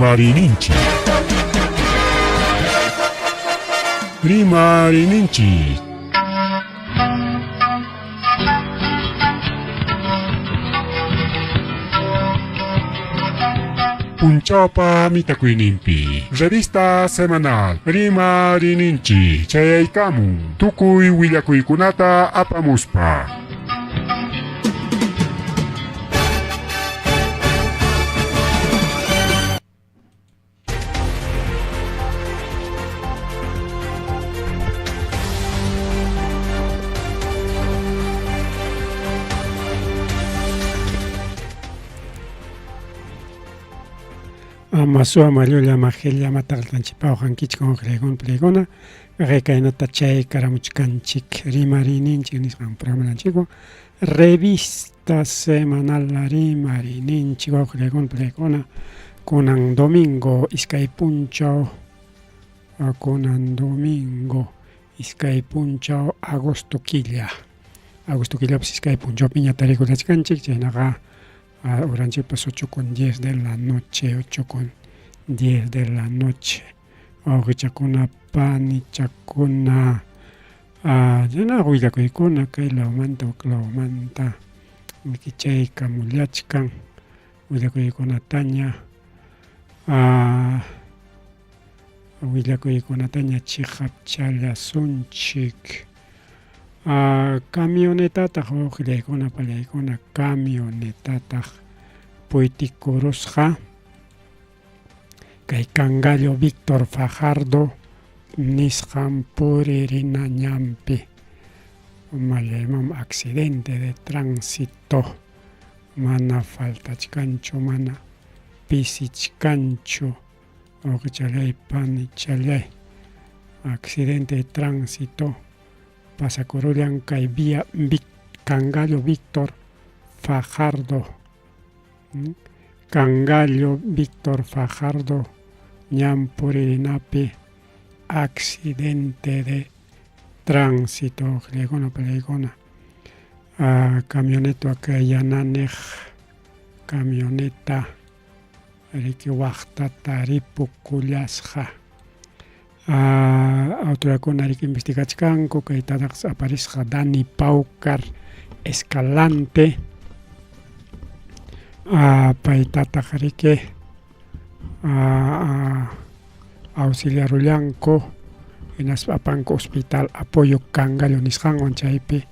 Rimariyninchik. Rimariyninchik. Punchawpa mitakuyninpi revista semanal Rimariyninchik chayaykamun tukuy willakuykunata apamuspa. Ama suwa llulla ama qilla ama taqllanchikpa uqankichik unqllaykuna pulaykuna qikaynata chay karamuchkanchik rimariyninchik nisqan programanchikwan revista semanal rimariyninchik wawqillaykuna pulaykuna kunan domingo iskay punchaw kunan domingo iskay punchaw agosto killa agosto killapas iskay punchawpiña tarikulachkanchik chaynaqa Horanchikpas ocho con diez de la noche, ocho con diez de la noche. Wawqichakuna, panichakuna, chaynaqa willakuykuna kay lawmanta wak lawmanta kichaykamullachkan willakuykunataña willakuykunataña chiqapchallasunchik. Camionetataq wawqillaykuna pallaykuna camionetataq puytikurusqa kay Cangallo Víctor Fajardo nisqan puririna ñanpi umallayman accidente de tránsito mana faltachkanchu mana pisichkanchu wawqichallay panichallay accidente de tránsito pasakurullan kay vía Cangallo Víctor Fajardo Cangallo Víctor Fajardo ñan puririnapi accidente de tránsito uqllaykuna palaykuna camioneta yananiq camioneta riki waqtata ripukullasqa autoridadkuna riki investigachkanku kaytataq aparisqa Dani Paucar Escalante paytataq riki auxiliarullanku hinaspa apanku hospital apoyo Cangallo nisqanwan chaypi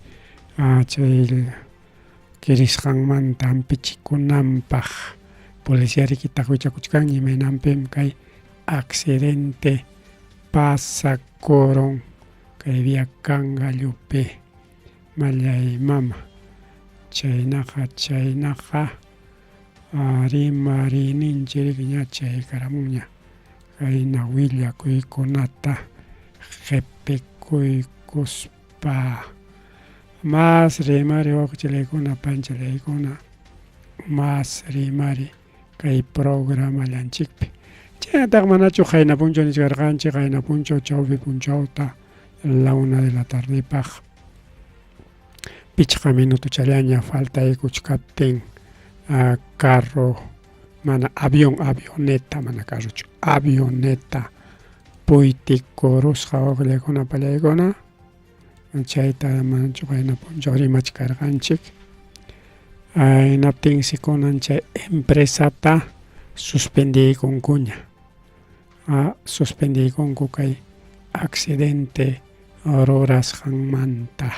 chay kirisqanmanta hampichikunanpaq policía riki taqwichakuchkanña imaynanpim kay accidente pasakurun kay vía Cangallopi mallay mama chaynaqa chaynaqa rimariyninchik riki ña chaykaramunña kayna willakuykunata qipikuykuspa. Mas rimari wawqichilaykuna panchilaykuna mas rimari kay programallanchikpi. Chaynataq manachu qayna punchaw nichkarqanchik qayna punchaw chawpi punchawta la una de la tardepaq pichqa minutochallaña faltaykuchkaptin carro mana avión avioneta mana carrochu avioneta puytikurusqa wawqillaykuna pallaykuna Chayta manachu qayna punchaw rimachkarqanchik. Hinaptinsi kunan chay empresata suspendiykunkuña. Suspendiykunku kay accidente rurasqanmanta.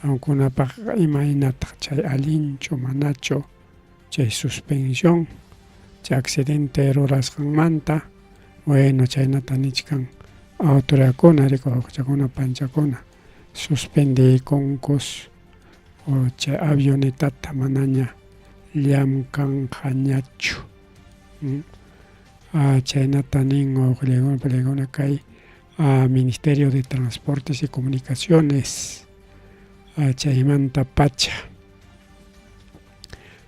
Qamkunapaq imaynataq chay allinchu manachu chay suspensión chay accidente rurasqanmanta? Bueno, chaynata nichkan autoridadkuna, rikuqchakuna, panchakuna suspendiykunkus o chay avionetata manaña llamkanqañachu. Chaynata nin wawqillaykuna, panillaykuna kay Ministerio de Transportes y Comunicaciones chaymanta pacha.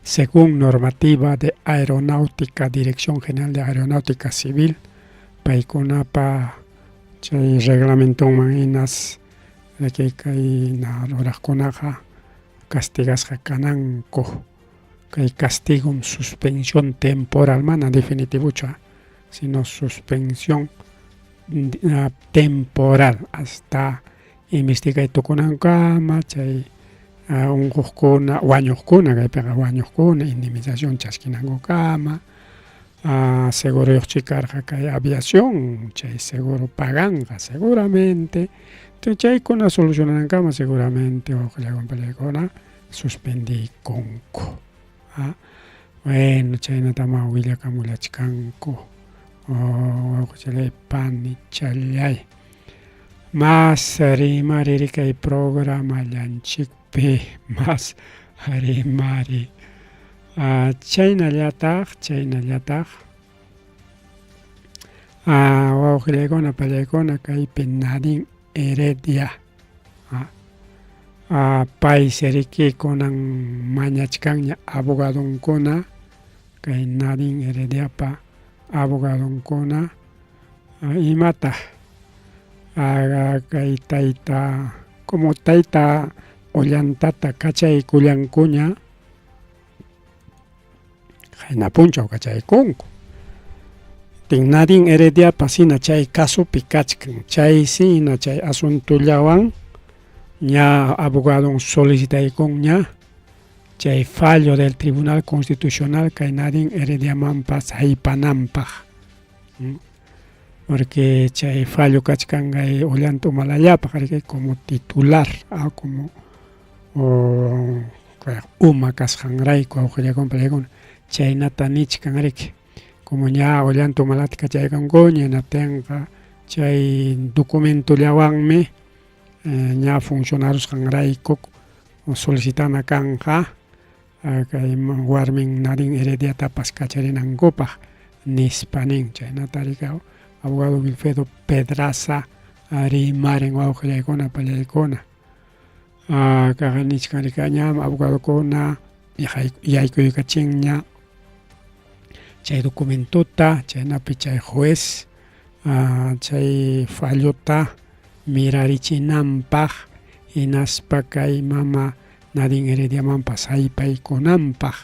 Según normativa de Aeronáutica, Dirección General de Aeronáutica Civil, paykunapa chay reglamentonman hinas de que kay ruraqkunaqa castigasqa kananku. Kay castigom suspensión temporal, mana definitivochu, sino suspensión temporal hasta investigay tukunankama chay unquqkuna, wañuqkuna, kaypiqa wañuqkuna indemnización chaskinankukama, seguroyuqchik karqa kay aviación, chay seguro paganqa seguramente, chaykuna solucionanankama seguramente wawqillakuna pallaykuna suspendiykunku. Bueno, chaynatamá willakamullachkanku wawqichalay panichallay. Mas rimariri kay programallanchikpi, mas rimari. Chaynallataq, chaynallataq wawqillaykuna pallaykuna kaypi Nadine Heredia paysi riki kunan mañachkanña abogadonkuna kay Nadine Herediapa abogadonkuna imata kay tayta como tayta Ollantata kachaykullankuña qayna punchaw kachaykunku. Nadine Herediapas hina chay casopi kachkan, chaysi hina chay asuntollawan ña abogadon solicitaykunña chay fallo del Tribunal Constitucional kay Nadine Herediamanpas haypananpaq. Porque chay fallo kachkan kay Ollanta Humalallapaq riki como titular, como uma kasqanrayku wawqillakuna pallaykuna chaynata nichkan riki. Como ña Ollanta Humalata kachaykankuña hinaptinqa chay documentollawanmi ña funcionarusqanrayku solicitana kanqa kay warmin Nadine Herediatapas kacharinankupaq nispa nin. Chaynata riki abogado Wilfredo Pedraza rimarin wawqillaykuna pallaykuna. Kaq nichkan riki ñam abogadokuna yaykuykachinña chay documentota, chaynapi chay juez chay fallota mirarichinanpaq hinaspa kay mama Nadine Herediamanpas haypaykunanpaq.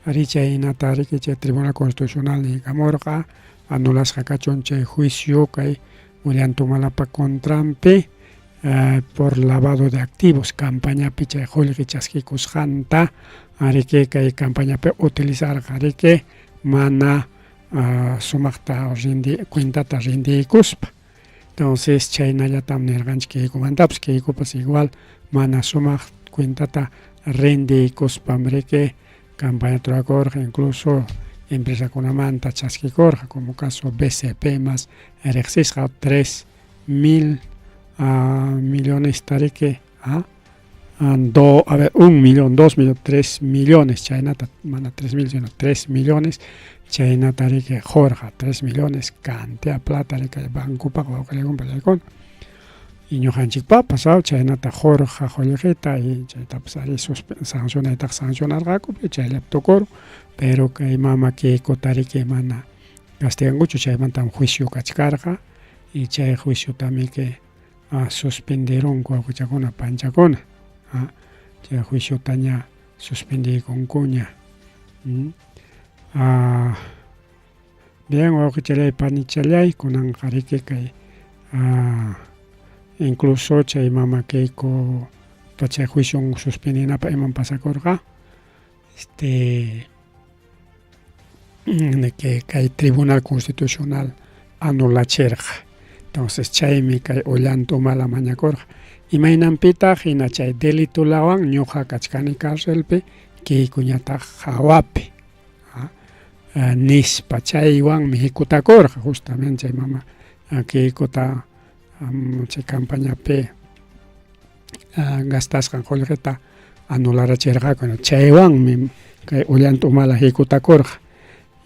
Ari chaynata riki chay Tribunal Constitucional niykamurqa anulasqa kachun chay juicio kay Ollanta Humalapa contranpi por lavado de activos campañapi chay qullqi chaskikusqanta riki kay campañapi utilizarqa riki mana sumaqta cuentata rindiykuspa. Entonces chaynallatam nirqanchik Keikomantapas, Keikopas igual mana sumaq cuentata rindiykuspam riki campañata rurakurqa, incluso empresakunamanta chaskikurqa, como caso BCP más riqsisqa 3,000 millonesta riki, a ver, 1 millón, 2 millones, 3 millones, chaynata, mana 3,000, sino 3 millones, chaynata riki qurqa, 3 millones cantidad plata riki bancopaq wawqillaykuna pallaykuna. Y ñuqanchikpapas chaynata qurqa qullqita y chaytapas ari sancionaytaqa sancionarqaku, chayllapi tukurun, pero kay mama Keikota riki mana castigankuchu, chaymantam juicio kachkarqa y chay juiciotami que suspenderunku wawqichakuna panchakuna, chay juiciotaña suspendiykunkuña. Bien wawqichallay panichallay, kunanqa riki kay incluso chay mama Keiko chay juicio suspendinapaq imam pasakurqa, que kay Tribunal Constitucional anulachirqa. Entonces chaymi kay Ollanta Humala mañakurqa. Imaynanpitaq hina chay delitolawan ñuqa kachkani carcelpi, Keikoñataq hawapi, nispa chaywanmi hikutakurqa justamente chay mama Keikota chay campañapi gastasqan qullqita anularachirqaku. Chaywanmi kay Ollanta Humala hikutakurqa.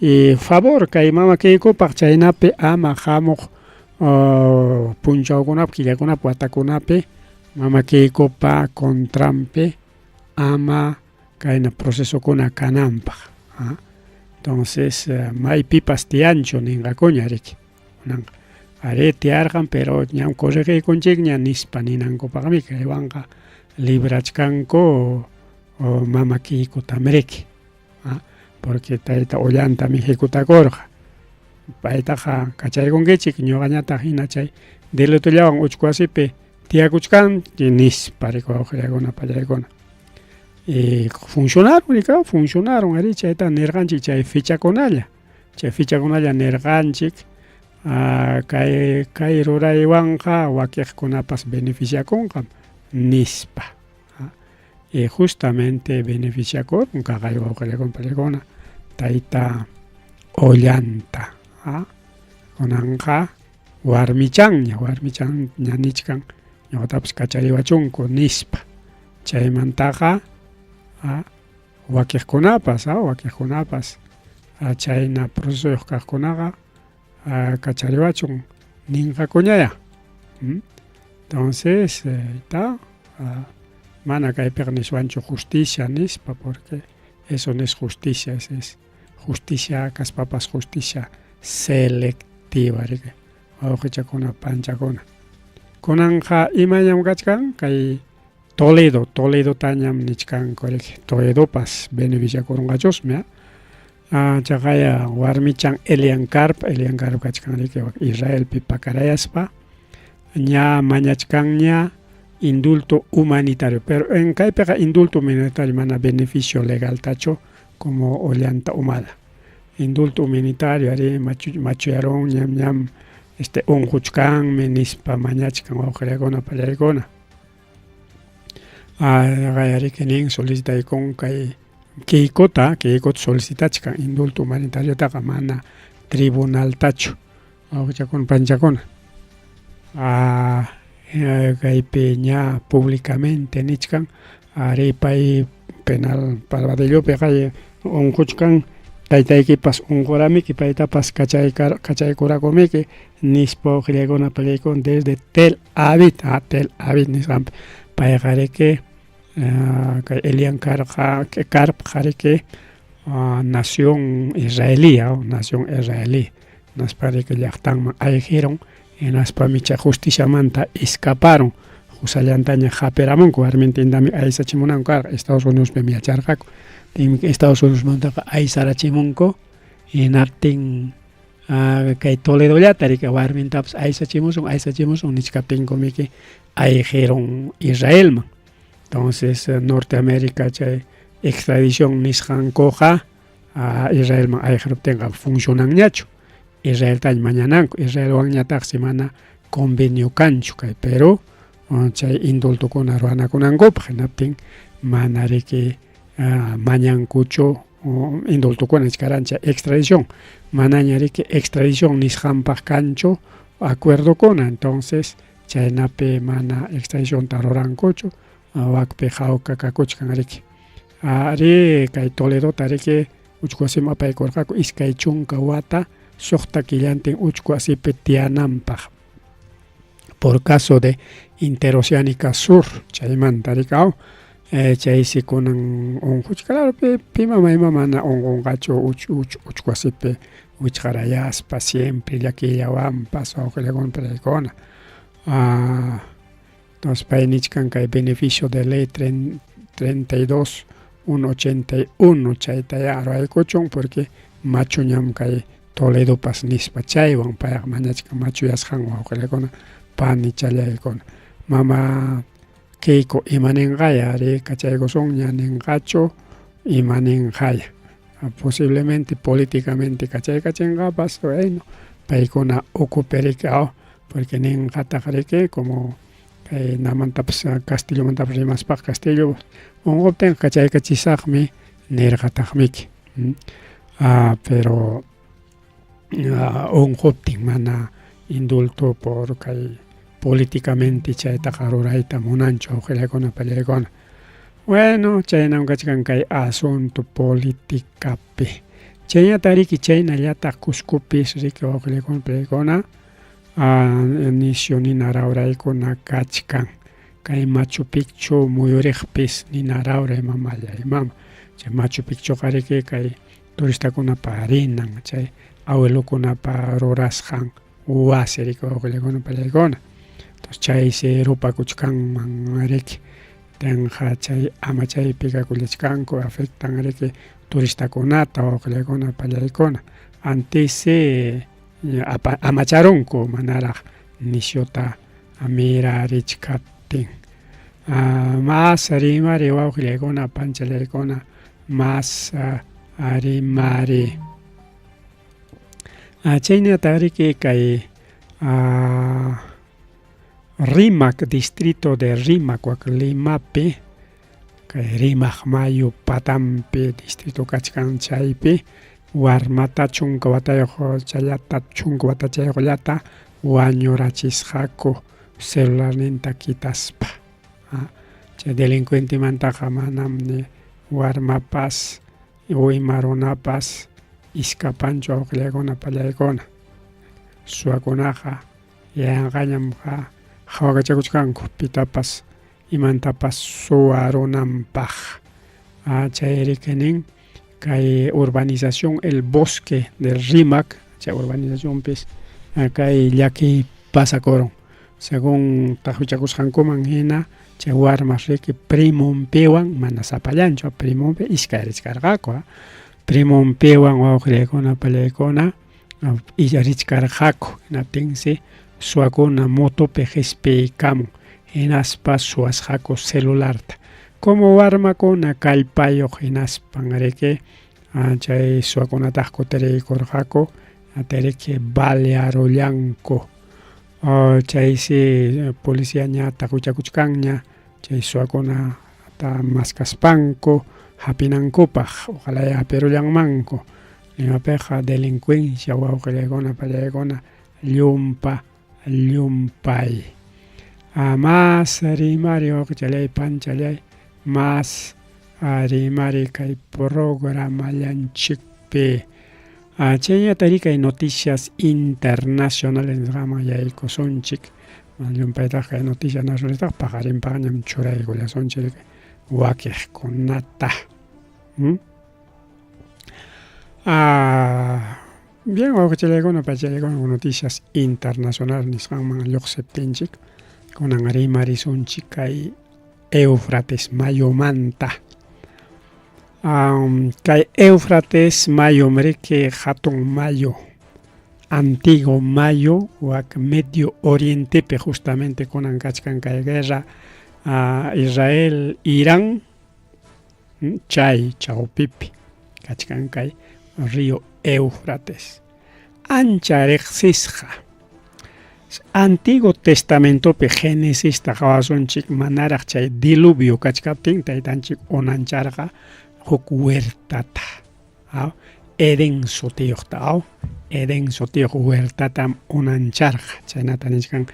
Y favor kay mama Keikopaq chaynapi ama hamuq punchawkunapi, killakunapi, watakunapi mama Keikopa contranpi ama kayna procesokuna kananpaq. Entonces maypipas tiyanchu ninqakuña riki. Kunanqa arí tiyarqan pero ñam corregiykunchikña nispa ninankupaqmi kaywanqa librachkanku mama Keikotam riki. Porque tayta Ollantami hikutakurqa. Paytaqa kachaykunkichik, ñuqañataq hina chay delitollawan uchku wasipi tiyakuchkanki nispa riki wawqillakuna pallaykuna. Y funcionaron, rika, funcionaron, ari chayta nirqanchik chay fechakunalla, chay fechakunalla nirqanchik kay kay ruraywanqa wakiqkunapas beneficiakunqam nispa. Y justamente beneficiakurun kaqay wawqillakuna pallaykuna tayta Ollanta. Kunanqa warmichanña, warmichanña nichkan ñuqatapas kachariwachunku nispa. Chaymantaqa wakiqkunapas, wakiqkunapas chayna procesoyuq kaqkunaqa kachariwachun ninqakuñaya. Entonces, ta mana kaypiqa niswanchu justicia nispa porque eso no es justicia, ese es justicia kaspapas justicia selectiva riki wawqichakuna panchakuna. Kunanqa imañam kachkan kay Toledo, Toledotañam nichkanku riki, Toledopas beneficiakurunqachusmi chaqaya warmichan Elian Karp, Elian Karp kachkan riki Israelpi pakarayaspa ña mañachkanña indulto humanitario, pero en kaypiqa indulto humanitario mana beneficio legaltachu como Ollanta Humala. Indulto humanitario ari machuyarun ñam ñam este unquchkanmi nispa mañachkan wawqillakuna pallaykuna. Riki nin solicitaykun kay Keikota, Keikota solicitachkan indulto humanitariota mana tribunaltachu wawqichakuna panchakuna. Kaypi ña públicamente nichkan ari pay penal Palvadillopi qay unquchkan taytaykipas unquramiki paytapas kachaykurakumiki nispa wawqillaykuna pallaykuna desde Tel Aviv, Tel Aviv nisqanpi payqa riki kay Elian karqa Karpqa riki nación israelí, nación israelí hinaspa riki llaqtanman ayqirun hinaspami chay justiciamanta escaparon qusallantaña hapiramunku warmintintami aysachimunanku karqa Estados Uniospim yacharqaku Estados Uniosmantaqa aysarachimunku hinaptin kay Toledollata riki warmintapas aysachimusun aysachimusun nichkaptinkumiki ayqirun Israelman. Entonces Norteamérica chay extradición nisqankuqa Israelman ayqiruptinqa funcionanñachu. Israeltaña mañananku, Israelwanñataqsi mana convenio kanchu kay Perú chay indultokuna ruwanakunankupaq hinaptin mana riki mañankuchu indultokuna nichkaran chay extradición, manaña riki extradición nisqanpaq kanchu acuerdokuna, entonces chaynapi mana extradicionta rurankuchu wakpi hawka kakuchkan riki. Ari kay Toledota riki uchku wasiman apaykurqaku 20 wata 6 killantin uchku wasipi tiyananpaq por caso de Interoceánica Sur chaymanta riki chaysi kunan unquchka, claro pi mama ima mana unqunqachu uchku wasipi wichqarayaspa siempre llakillawanpas wawqillakuna pallaykuna. Entonces pay nichkan kay beneficio de ley 32 181 chaytaya ruwaykuchun porque machuñam kay Toledopas nispa chaywan payqa mañachkan machuyasqanwan wawqillakuna panichallaykuna. Mama Keiko ima ninqaya ari kachaykusunña ninqachu ima ninqaya. Posiblemente políticamente kachaykachinqapas bueno paykuna ukupi riki porque ninqataq riki como kay namantapas Castillomantapas rimaspaqa Castillo unquptinqa kachaykachisaqmi nirqataqmiki. Pero unquptin mana indulto por kay políticamente chaytaqa rurayta munanchu wawqillakuna pallaykuna. Bueno, chaynam kachkan kay asunto politicapi. Chaynata riki chaynallataq Cuscopis riki wawqillakuna pallaykuna nisyu nina rawraykuna kachkan. Kay Machu Picchu muyuriqpis nina rawray mamallay mama. Chay Machu Picchuqa riki kay turistakunapa rinan chay abuelokunapa rurasqan wasi riki wawqillakuna pallaykuna. Entonces chaysi rupakuchkanman riki tenqa chay ama chaypi kakullachkanku afectan riki turistakunata wawqillaykuna pallaykuna antisi amacharunku manaraq nisyuta mirarichkaptin. Mas rimari wawqillaykuna panchallaykuna mas rimari. Chaynataq riki kay Rimac distrito de Rimac wak Limapi kay Rimaq mayu patanpi distrito kachkan chaypi warmata chunka watayuq challata chunka watachayuqllata wañurachisqaku celularninta kitaspa. Chay delincuentemantaqa manam ni warmapas ima runapas iskapanchu awqillaykuna pallaykuna. Suwakunaqa yanqañam hawakachakuchkanku pitapas imantapas suwarunanpaq. Chay riki nin kay urbanización El Bosque del Rímac, chay urbanizacionpis kay llakiy pasakurun. Según taqwichakusqankuman hina chay warmas riki primonpiwan mana sapallanchu, primonpi iskay richkarqaku, primonpiwan wawqillaykuna pallaykuna richkarqaku. Hinaptinsi suwakuna motopi qispiykamun hinaspa suwasqaku celularta. Como warmakuna kallpayuq hinaspan riki chay suwakunataq kutiriykurqaku riki balearullanku. Chaysi policía ña taqwichakuchkanña chay suwakunata maskaspanku hapinankupaq ojalá hapirullanmanku. Limapiqa delincuencia wawqillaykuna pallaykuna llumpa llumpay. Mas rimari wawqichallay panchallay mas rimari kay programallanchikpi. Chaynataq kay noticias internacionales nisqaman yaykusunchik. Llumpaytaq kay noticias nacionalestaq paqarinpaqñam churaykullasunchik wakiqkunata. Bien, wawqichallaykuna pachallaykuna noticias internacionales nisqanman lluqsiptinchik kunan rimarisunchik kay Éufrates mayumanta. Kay Éufrates mayum riki hatun mayu, antiguo mayu wak Medio Orientepi justamente kunan kachkan kay guerra Israel Irán chay chawpipi kachkan kay río Éufrates. Ancha riqsisqa. Antiguo Testamentopi Genesista qawasunchik manaraq chay diluvio kachkaptin taytanchik unancharqa huk huertata. Edén sutiyuqta, Edén sutiyuq huertatam unancharqa. Chaynata nichkan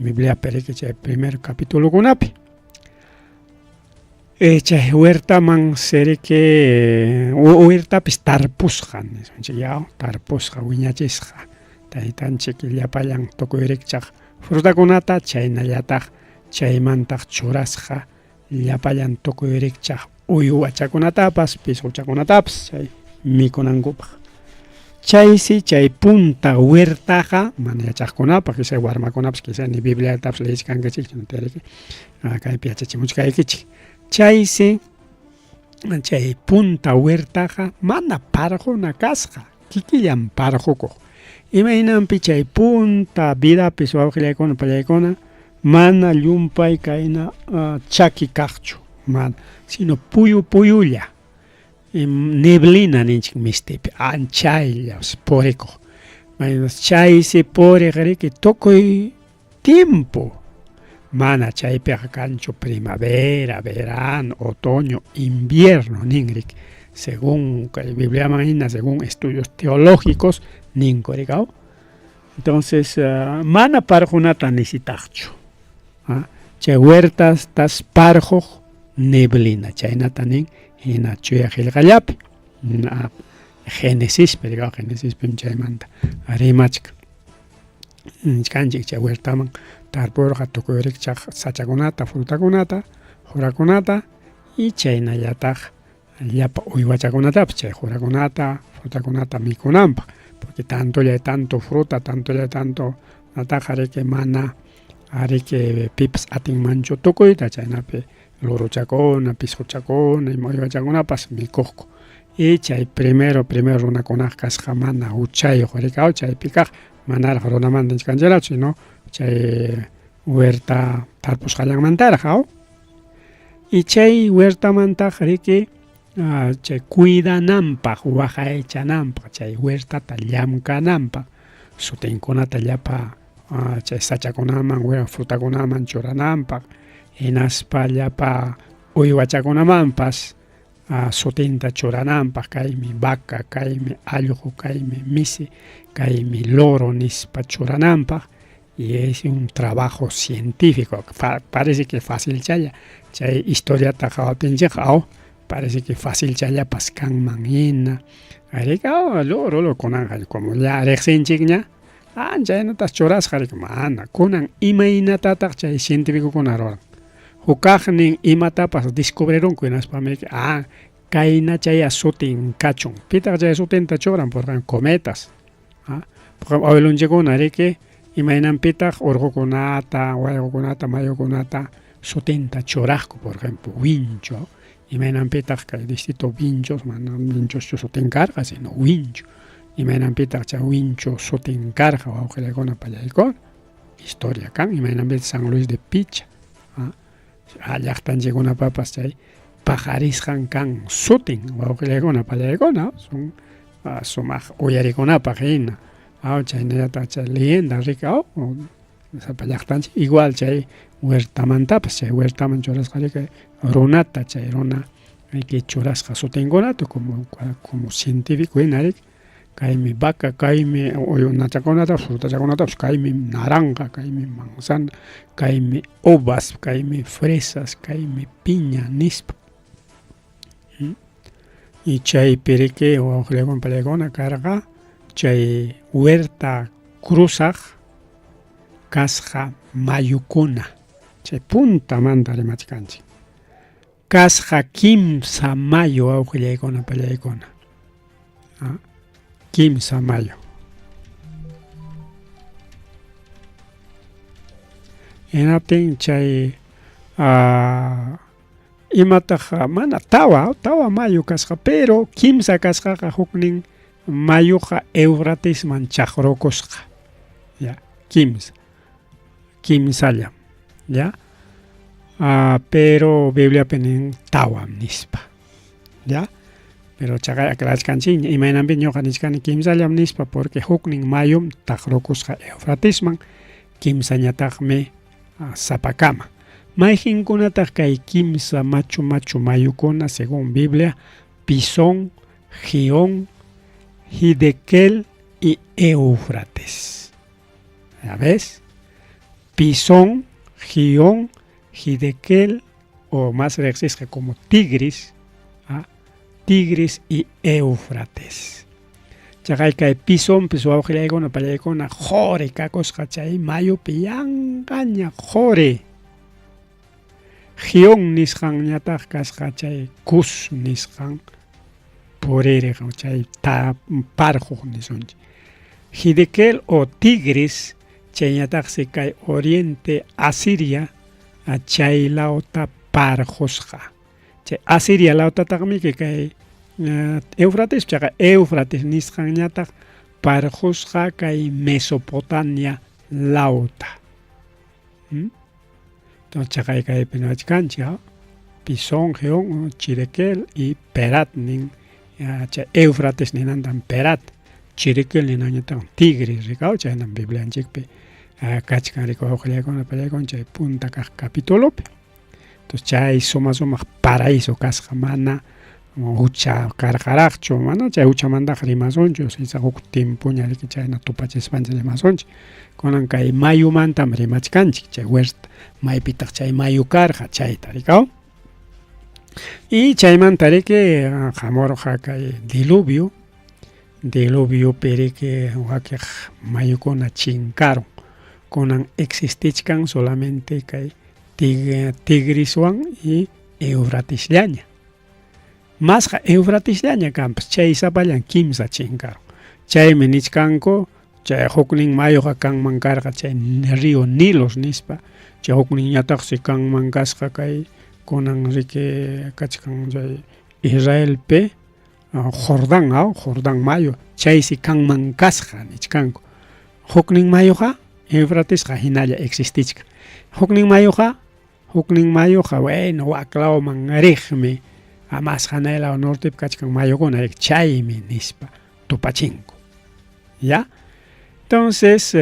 Bibliapi riki chay primer capitulokunapi. Chay huertaman siriki huertapis tarpusqa nisunchik yaw, tarpusqa wiñachisqa taytanchik llapallan tukuy rikchaq frutakunata chaynallataq chaymantaq churasqa llapallan tukuy rikchaq uywachakunatapas pisquchakunatapas chay mikunankupaq. Chaysi chay punta huertaqa mana yachaqkunapaq quizá warmakunapas quizá ni Bibliatapas leyichkankichikchu riki kaypi yachachimuchkaykichik. Chaysi chay punta huertaqa mana parquna kasqa, kikillan parqukuq. Imaynanpi chay punta vidapis wawqillaykuna pallaykuna mana llumpay kayna chaki kaqchu, mana, sino puyu puyulla, neblina ninchik mistipi, anchaylla purikuq. Chaysi puriq riki tukuy tiempo. Mana chaypiqa kanchu primavera, verano, otoño, invierno nin riki. Según kay Bibliaman hina, según estudios teológicos ninku rikaw. Entonces mana parqunata necesitaqchu. Chay huertas tas parquq neblina chaynata nin hina chuya qillqallapi. Genesispi rikaw, Genesispim chaymanta rimachkan. Nichkanchik chay huertaman tarpurqa tukuy rikchaq sachakunata, frutakunata, qurakunata y chaynallataq llapa uywachakunatapas chay qurakunata, frutakunata mikunanpaq, porque tantolla tanto fruta, tantolla tanto nataqa riki mana riki pipas atinmanchu tukuyta, chaynapi luruchakuna, pisquchakuna, ima uywachakunapas mikuqku. Y chay primero primero runakunaqa kasqa mana huchayuq rikaw chaypi kaq manaraq runamanta nichkanchikchu sino chay huerta tarpusqallanmantaraq aw. Y chay huertamantaq riki chay cuidananpaq waqaychananpaq chay huertata llamkananpaq sutinkunata llapa chay sachakunaman frutakunaman churananpaq hinaspa llapa uywachakunamanpas sutinta churananpaq kaymi vaca, kaymi allqu, kaymi misi, kaymi loro nispa churananpaq y es un trabajo científico parece que facilchalla chay historiata qhawaptinchikqa aw parece que facilchallapas kanman hina arí loro loro kunanqa como ya riqsinchikña chaynatas churasqa riki mana kunan imaynatataq chay cientificokuna ruran hukaqnin imatapas descubrirunku hinaspami kayna chaya sutin kachun pitaq chay sutinta churan por ejemplo cometas abuelonchikkuna riki imaynanpitaq urqukunata wayqukunata mayukunata sutinta churaqku por ejemplo wincho imaynanpitaq kay distrito Vinchos mana Vinchoschu sutin karqa sino Wincho imaynanpitaq chay Wincho sutin karqa wawqillaykuna pallaykuna historia kan imaynanpitaq San Luis de Picha llaqtanchikkunapapas chay paqarisqan kan sutin wawqillaykuna pallaykuna son sumaq uyarikunapaq hina chaynallataq chay leyenda riki sapa llaqtanchik igual chay huertamantapas chay huertaman churasqa riki runata chay runa riki churasqa sutinkunata como como científico hina riki kaymi vaca kaymi uyunachakunatapas frutachakunatapas kaymi naranja kaymi manzana kaymi uvas kaymi fresas kaymi piña nispa. Y chaypi riki wawqillaykuna pallaykuna karqa chay huerta cruzaq kasqa mayukuna chay puntamanta rimachkanchik kasqa kimsa mayu wawqillaykuna pallaykuna kimsa mayu hinaptin chay imataq mana tawa tawa mayu kasqa pero kimsa kasqaqa huknin mayuqa Eufratesman chaqrukusqa ya kimsa kimsallam ya pero Bibliapi nin tawam nispa ya pero chaqay aclarachkanchikña imaynanpi ñuqa nichkani kimsallam nispa porque huknin mayum taqrukusqa Eufratesman kimsañataqmi sapakama mayqinkunataq kay kimsa machu machu mayukuna según Biblia Pisón, Gihón, Hidekel y Éufrates. ¿Ya ves? Pisón, Gihón, Hidekel o más riqsisqa como Tigris, Tigris y Éufrates. Chaqay kay Pisonpis wawqillaykuna pallaykuna quri kakusqa chay mayupi yanqaña quri. Gihón nisqanñataq kasqa chay Cus nisqan puririq chay parquq nisunchik. Hidekel o Tigris chayñataqsi kay oriente Asiria chay lawta parqusqa. Chay Asiria lawtataqmi kay Eufrates chaqa Eufrates nisqanñataq parqusqa kay Mesopotamia lawta. Entonces chaqay kaypi niwachkanchik Pisón, Gihón, Chidekel y Perat nin chay Eufrates ninantan Perat, Chidekel ninanñataq Tigris rikaw chaynam Biblianchikpi kachkan riki wawqillaykuna pallaykuna chay punta kaq capitulopi. Entonces chay suma sumaq paraíso kasqa mana hucha karqaraqchu mana chay huchamantaqa rimasunchu huk tiempoña riki chayna tupachispanchik rimasunchik kunan kay mayumantam rimachkanchik chay huerta maypitaq chay mayu karqa chayta rikaw y chaymanta riki hamurqa kay diluvio diluviopi riki wakiq mayukuna chinkarun kunan existichkan solamente kay Tigriswan y Eufratesllaña masqa Eufratesllaña kanpas chay sapallan kimsa chinkarun chaymi nichkanku chay huknin mayuqa kanman karqa chay río Nilos nispa chay hukninñataqsi kanman kasqa kay kunan riki kachkan chay Israelpi. Jordán, aw, Jordán mayu, chaysi kanman kasqa nichkanku. Huknin mayuqa Eufratesqa hinalla existichkan. Huknin mayuqa huknin mayuqa bueno waklawman riqmi, mas hanaylaw nortepi kachkan mayukuna chaymi nispa tupachinku. Ya? Entonces,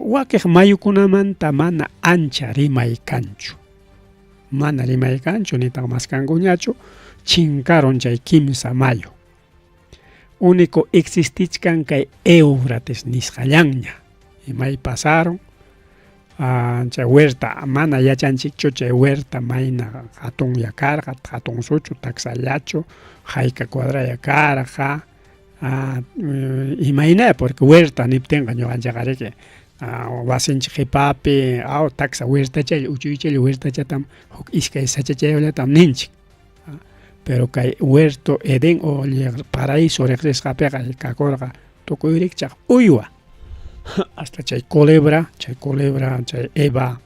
wakiq mayukunamanta mana ancha rimay kanchu. Mana rimay kanchu nitaq maskankuñachu, chinkarun chay kimsa mayu. Único existichkan kay Éufrates nisqallanña. Imay pasaron, chay huerta mana yachanchikchu chay huerta mayna hatunya karqa, hatun suchu, taksallachu, hayka cuadraya karqa, imayna porque huerta niptinqa ñuqanchikqariki wasinchik qipapi aw taksa huertachalla uchuychalla huertachatam huk iskay sachachayullatam ninchik. Pero kay huerto Edén o paraíso riqsisqapiqa kakurqa tukuy rikchaq uywa. Hasta chay culebra, chay culebra, chay Eva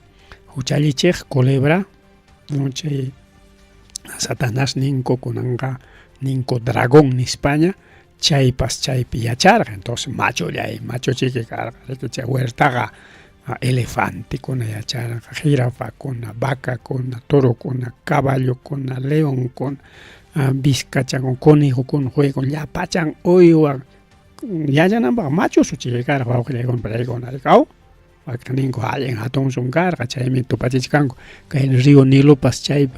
huchallichiq culebra, chay Satanás ninku kunanqa ninku dragón nispaña, chaypas chaypi yacharqa. Entonces machullay, machuchiki karqa, riki chay huertaqa elefantekuna yacharqa, jirafakuna, vacakuna, torokuna, caballokuna, leonkuna, vizcachakuna, conejokuna, juegokuna, llapachan uywa yachananpaq machu suchiki karqa wawqillaykuna pallaykuna aw wakin ninku allin hatunsun karqa chaymi tupachichkanku kay río Nilopas chay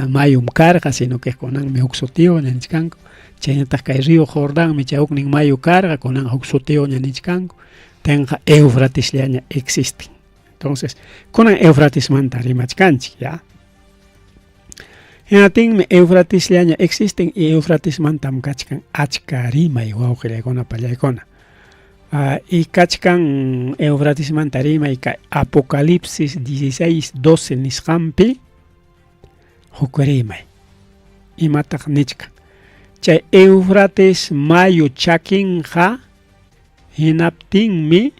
mayum karqa sino que kunanmi huk sutiyuqña nichkanku chaynataq kay río Jordanmi chay huknin mayu karqa kunan huk sutiyuqña nichkanku tenqa Eufratesllaña existen. Entonces kunan Eufratesmanta rimachkanchik ya. Hinatinmi Eufratesllaña existen y Eufratesmantam kachkan achka rimay wawqillaykuna pallaykuna. Y kachkan Eufratesmanta rimay kay Apocalipsis 16:12 nisqanpi huk rimay. Imataq nichkan? Chay Eufrates mayu chakinqa hinaptinmi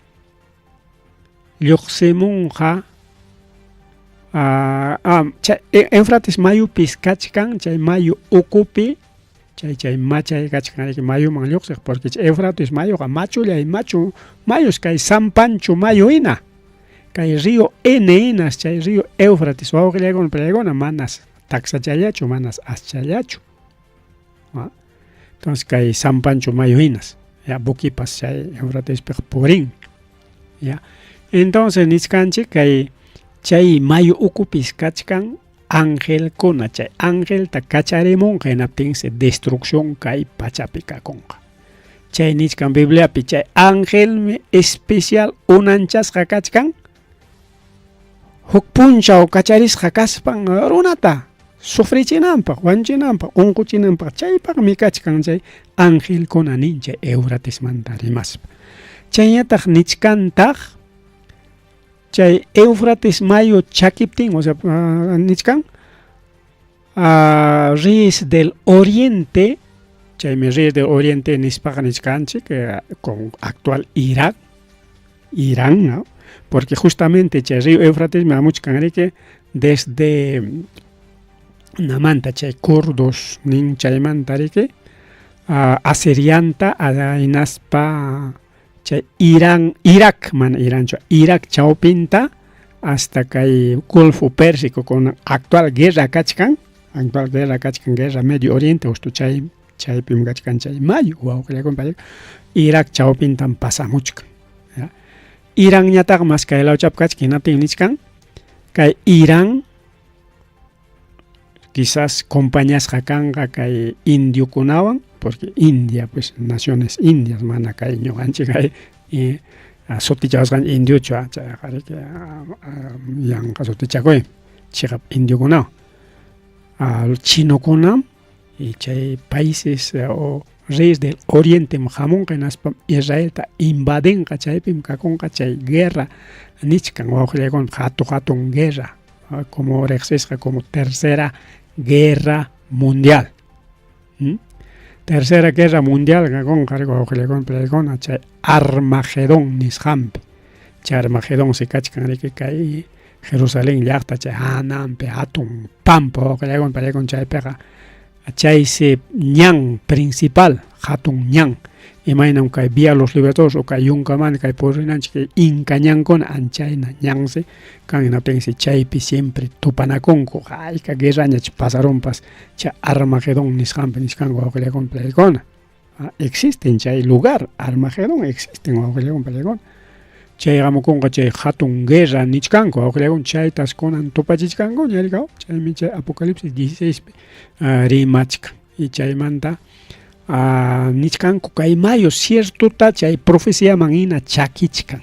lluqsimunqa chay Eufrates mayupis kachkan chay mayu ukupi chay chay machay kachkan riki mayuman lluqsiq porque chay Eufrates mayuqa machullay machu mayus kay San Pancho mayu hina kay río N hinas chay río Eufrates wawqillaykuna pallaykuna manas taksachallachu manas aschallachu. Entonces kay San Pancho mayu hinas ya buquipas chay Eufratespiqa purinmi. Ya. Entonces nichkanchik kay chay mayu ukupis kachkan angelkuna chay angelta kacharimunqa hinaptinsi destrucción kay pachapi kakunqa. Chay nichkan Bibliapi chay angelmi especial unanchasqa kachkan huk punchaw kacharisqa kaspan runata sufrichinanpaq, wañuchinanpaq, unquchinanpaq chaypaqmi kachkan chay angelkuna nin chay Eufratesmanta rimaspa. Chayñataq nichkantaq chay Eufrates mayu chakiptin, o sea, nichkan Reyes del Oriente, chaymi Reyes del Oriente nispaqa nichkanchik con actual Irak, Irán, ¿no? Porque justamente chay río Éufrates me hamuchkan riki desde namanta chay kurdos nin chaymanta riki Asirianta hinaspa chay Irán, Irak, mana Iranchu, Irak chawpinta hasta kay Golfo Pérsico con actual guerra kachkan, actual guerra kachkan, guerra Medio Oriente, justo chay chaypim kachkan chay mayu wawqillaykuna Irak chawpintam pasamuchkan. Iranñataq mas kay lawchapi kachkan hinaptin nichkan kay Irán quizás compañasqa kanqa kay indiokunawan porque India pues naciones indias mana kay ñuqanchik kay sutichawasqanchik indiochu chayqa riki yanqa sutichakuy chiqap indiokunawan chinokunam y chay países o reyes del oriente hamunqa hinaspam Israelta invadinqa chaypim kakunqa chay guerra nichkan wawqillaykuna hatu hatun guerra como riqsisqa como tercera guerra mundial. Tercera guerra mundial kakunqa wawqillaykuna pallaykuna chay Armagedón nisqanpi. Chay Armagedón si kachkan riki kay Jerusalén llaqta chay hananpi hatun pampa wawqillaykuna pallaykuna chaypiqa Chaysi ñan principal, hatun ñan, imaynam kay Vía Los Libertadores o kay Yunkamani kay purinanchik kay Inka ñankuna anchayna ñansi kan, hinaptinsi chaypi siempre tupanakunku, hayka guerrañach pasarunpas chay Armagedón nisqanpi nichkanku wawqillakuna pallaykuna. Existen chay lugar, Armagedón existen wawqillakuna pallaykuna. Chay hamukunqa chay hatun guerra nichkanku wawqillakuna, chaytas kunan tupachichkankuña rikaw, chaymi chay Apocalipsis 16 pi rimachkan. Y chaymanta nichkanku kay mayo ciertota chay profeciaman hina chakichkan.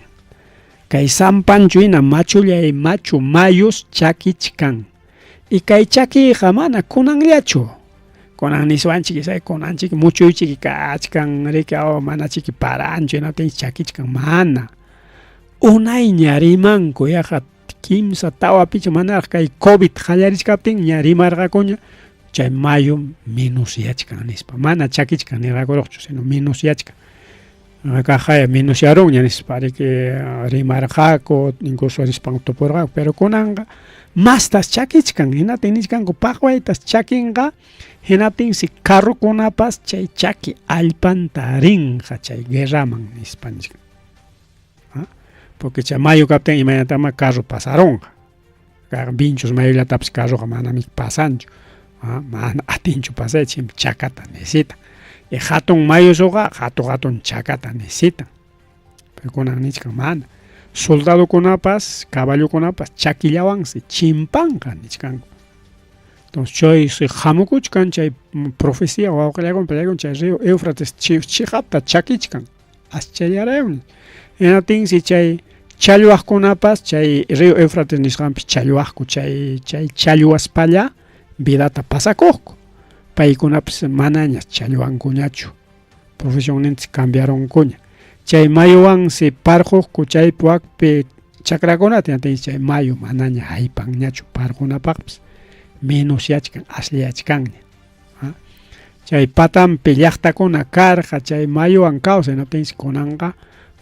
Kay San Pancho hina machullay machu mayus chakichkan. Y kay chakiyqa mana kunanllachu. Kunan niswanchik isay kunanchik muchuychik kachkan riki aw mana chiki paranchu hinaptin chakichkan mana. Unayña rimanku yaqa kimsa tawa picha manaraq kay COVID qallarichkaptin ña rimarqakuña chay mayo minusyachkan nispa. Mana chakichkan nirqakuruqchu sino minusyachkan. Kaqaya minusyarunña nispa riki rimarqaku incluso rispan tupurqaku pero kunanqa mastas chakichkan hinaptin nichkanku paqwaytas chakinqa hinaptinsi carrokunapas chay chaki allpanta rinqa chay guerraman nispa nichkan. Porque chay mayu kaptin imaynatama carro pasarunqa. Vinchos mayullatapas carroqa manami pasanchu. Mana atinchu pasayta, siempre chakata necesitan. Y hatun mayusuqa hatun hatun chakata necesitan. Pero kunan nichkan mana. Soldadokunapas, caballokunapas chakillawansi chimpanqa nichkanku. Entonces chaysi hamukuchkan chay profecía wawqillakuna payakuna chay río Éufrates chiqapta chakichkan. Aschallaraymi. Hinaptinsi chay challwaqkunapas chay río Éufrates nisqanpi challwaqku chay chay challwaspalla vidata pasakuqku. Paykunapas manaña challwankuñachu. Profesionninchis cambiarunkuña. Chay mayuwansi parquqku chay wakpi chakrakunata hinaptinsi chay mayu manaña haypanñachu parqunapaqpas menosyachkan asllachkanña. Chay patanpi llaqtakuna karqa chay mayuwan kawsay hinaptinsi kunanqa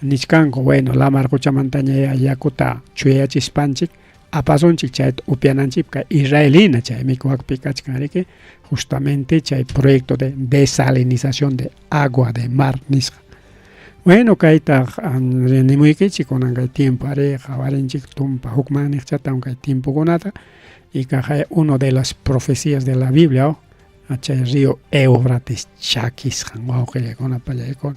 nichkanku bueno lamar quchamantaña yakuta chuyayachispanchik apasunchik chayta upyananchikpaq kay Israel hina chaymi wakpi kachkan riki justamente chay proyecto de desalinización de agua de mar nisqa. Bueno kayta nimuykichik kunan kay tiempo ari qawarinchik tumpa hukman niqchatawan kay tiempokunata y kaqay uno de las profecías de la Biblia oh, chay río Éufrates chakisqan wawqillaykuna pallaykuna.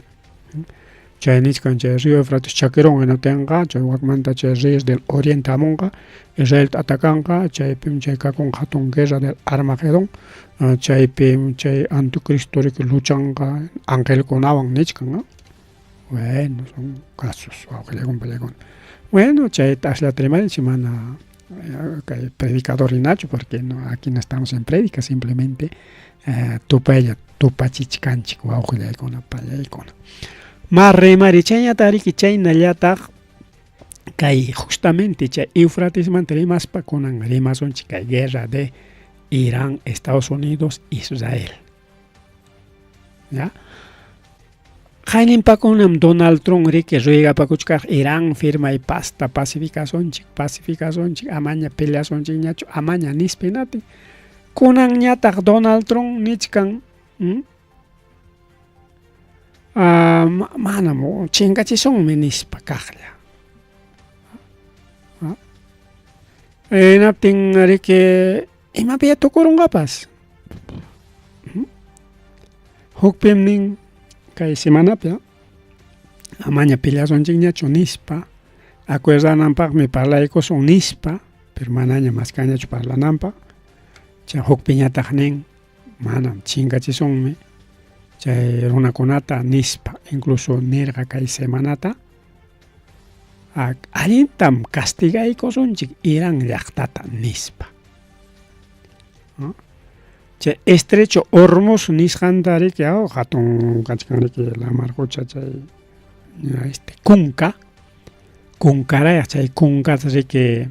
Chay nichkan chay río Éufrates chakirun hinaptinqa chay wakmanta chay reyes del oriente hamunqa Israelta atacanqa chaypim chay kakunqa hatun guerra del Armagedón chaypim chay anticristo riki luchanqa angelkunawan nichkan, ¿no? Bueno, son casos wawqillaykuna pallaykuna. Bueno, chayta asllata rimarinchik mana kay predicador hinachu porque no aquí no estamos en prédica, simplemente tupaylla tupachichkanchik wawqillaykuna pallaykuna. Ma rimari chayñataq riki chaynallataq kay justamente chay Eufratesmanta rimaspa kunan rimasunchik kay guerra de Irán, Estados Unidos, Israel. ¿Ya? Qayninpakunam Donald Trump riki ruegapakuchkaq Irán firmay pasta pacificasunchik, pacificasunchik, amaña peleasunchikñachu, amaña nispa hinaptin kunanñataq Donald Trump nichkan manam chinkachisunmi nispa kaqlla. Hinaptin riki imapiya tukurunqapas. Hukpim nin kay semanapi amaña peleasunchikñachu nispa acuerdananpaqmi parlaykusun nispa pero manaña maskanñachu parlananpaq chay hukpiñataq nin manam chinkachisunmi chay runakunata nispa incluso nirqa kay semanata allintam castigaykusunchik Irán llaqtata nispa. Chay estrecho Hormuz nisqanta riki hatun kachkan riki lamar qucha chay este kunka kunkarayaq chay kunkata riki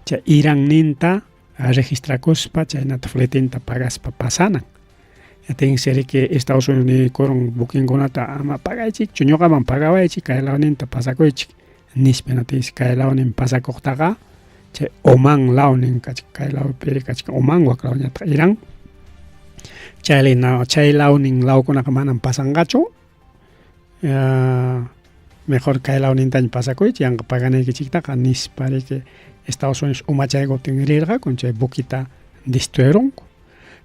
chay Iranninta registrakuspa chaynata fletinta pagaspa pasanan. Tinsi riki Estados Unidos niykurun buquinkunata ama pagaychikchu ñuqaman pagawaychik kay lawninta pasakuychik nispa hinaptinsi kay lawnin pasakuqtaqa chay Oman lawnin kachkan kay lawpi kachkan Oman wak lawñataq Irán. Chay chay lawnin lawkunaqa manam pasanqachu. Mejor kay lawnintaña pasakuychik yanqa paganaykichiktaqa nispa riki Estados Unidos umachaykuptin rirqaku chay buquita destruirunku.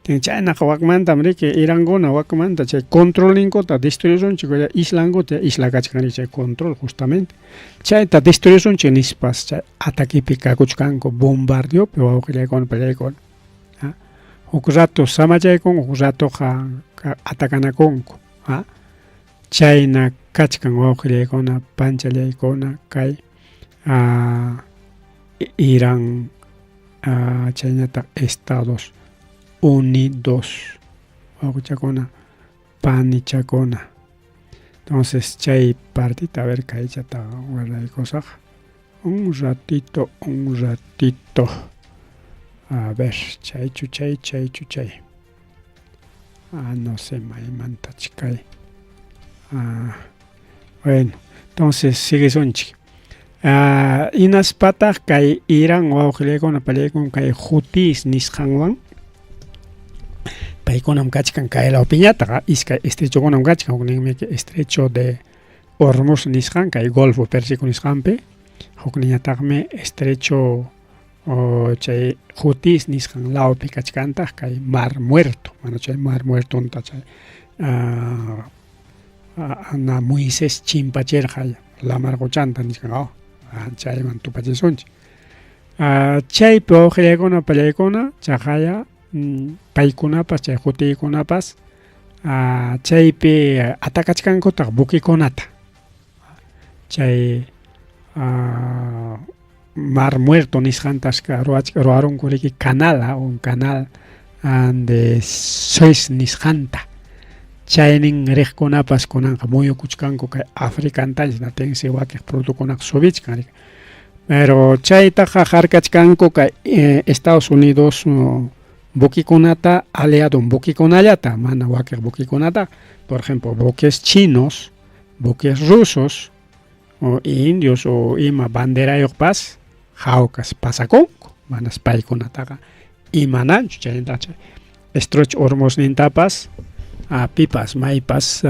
Chaynaqa wakmantam riki Irankuna wakmanta chay controlninkuta destruirunchik islankuta isla kachkan riki chay control justamente chayta destruirunchik nispas chay ataquepi kakuchkanku bombardeopi wawqillaykuna pallaykuna. Huk rato samachaykunku huk ratoqa atacanakunku. Chayna kachkan wawqillaykuna panchallaykuna kay Irán chaynataq Estados Unidos wawqichakuna panichakuna. Entonces chay partita a ver kaychata guardaykusaq. Un ratito, un ratito. A ver, chaychu chay, chaychu chay. Ah, no sé, maymantach kay. Ah, bueno, entonces siguisunchik. Ah, inaspataq kay Irán wawqillaykuna pallaykuna kay Hutis nisqanwan paykunam kachkan kay lawpiñataq iskay estrechokunam kachkan hukninmi estrecho de Hormuz nisqan kay Golfo Pérsico nisqanpi hukninñataqmi estrecho chay Hutis nisqan lawpi kachkantaq kay Mar Muerto mana chay Mar Muertonta chay na Moisés chimpachirqa lamar quchanta nisqan chayman tupachisunchik. Chaypi wawqillaykuna pallaykuna chaqaya paykunapas chay hutiykunapas chaypi atacachkankutaq buquekunata chay Mar Muerto nisqantas ruwarunku riki canal un canal de Suez nisqanta chaynin riqkunapas kunanqa muyukuchkanku kay Africantaña hinatinsi wakiq productokunaqa subichkan riki pero chaytaqa harkachkanku kay Estados Unidos buquekunata aliado buquekunallata mana wakiq buquekunata por ejemplo buques chinos buques rusos o indios o ima banderayuqpas hawkas pasakunku manas paykunataqa imananchu chaynataq chay Estrecho Hormuznintapas pipas maypas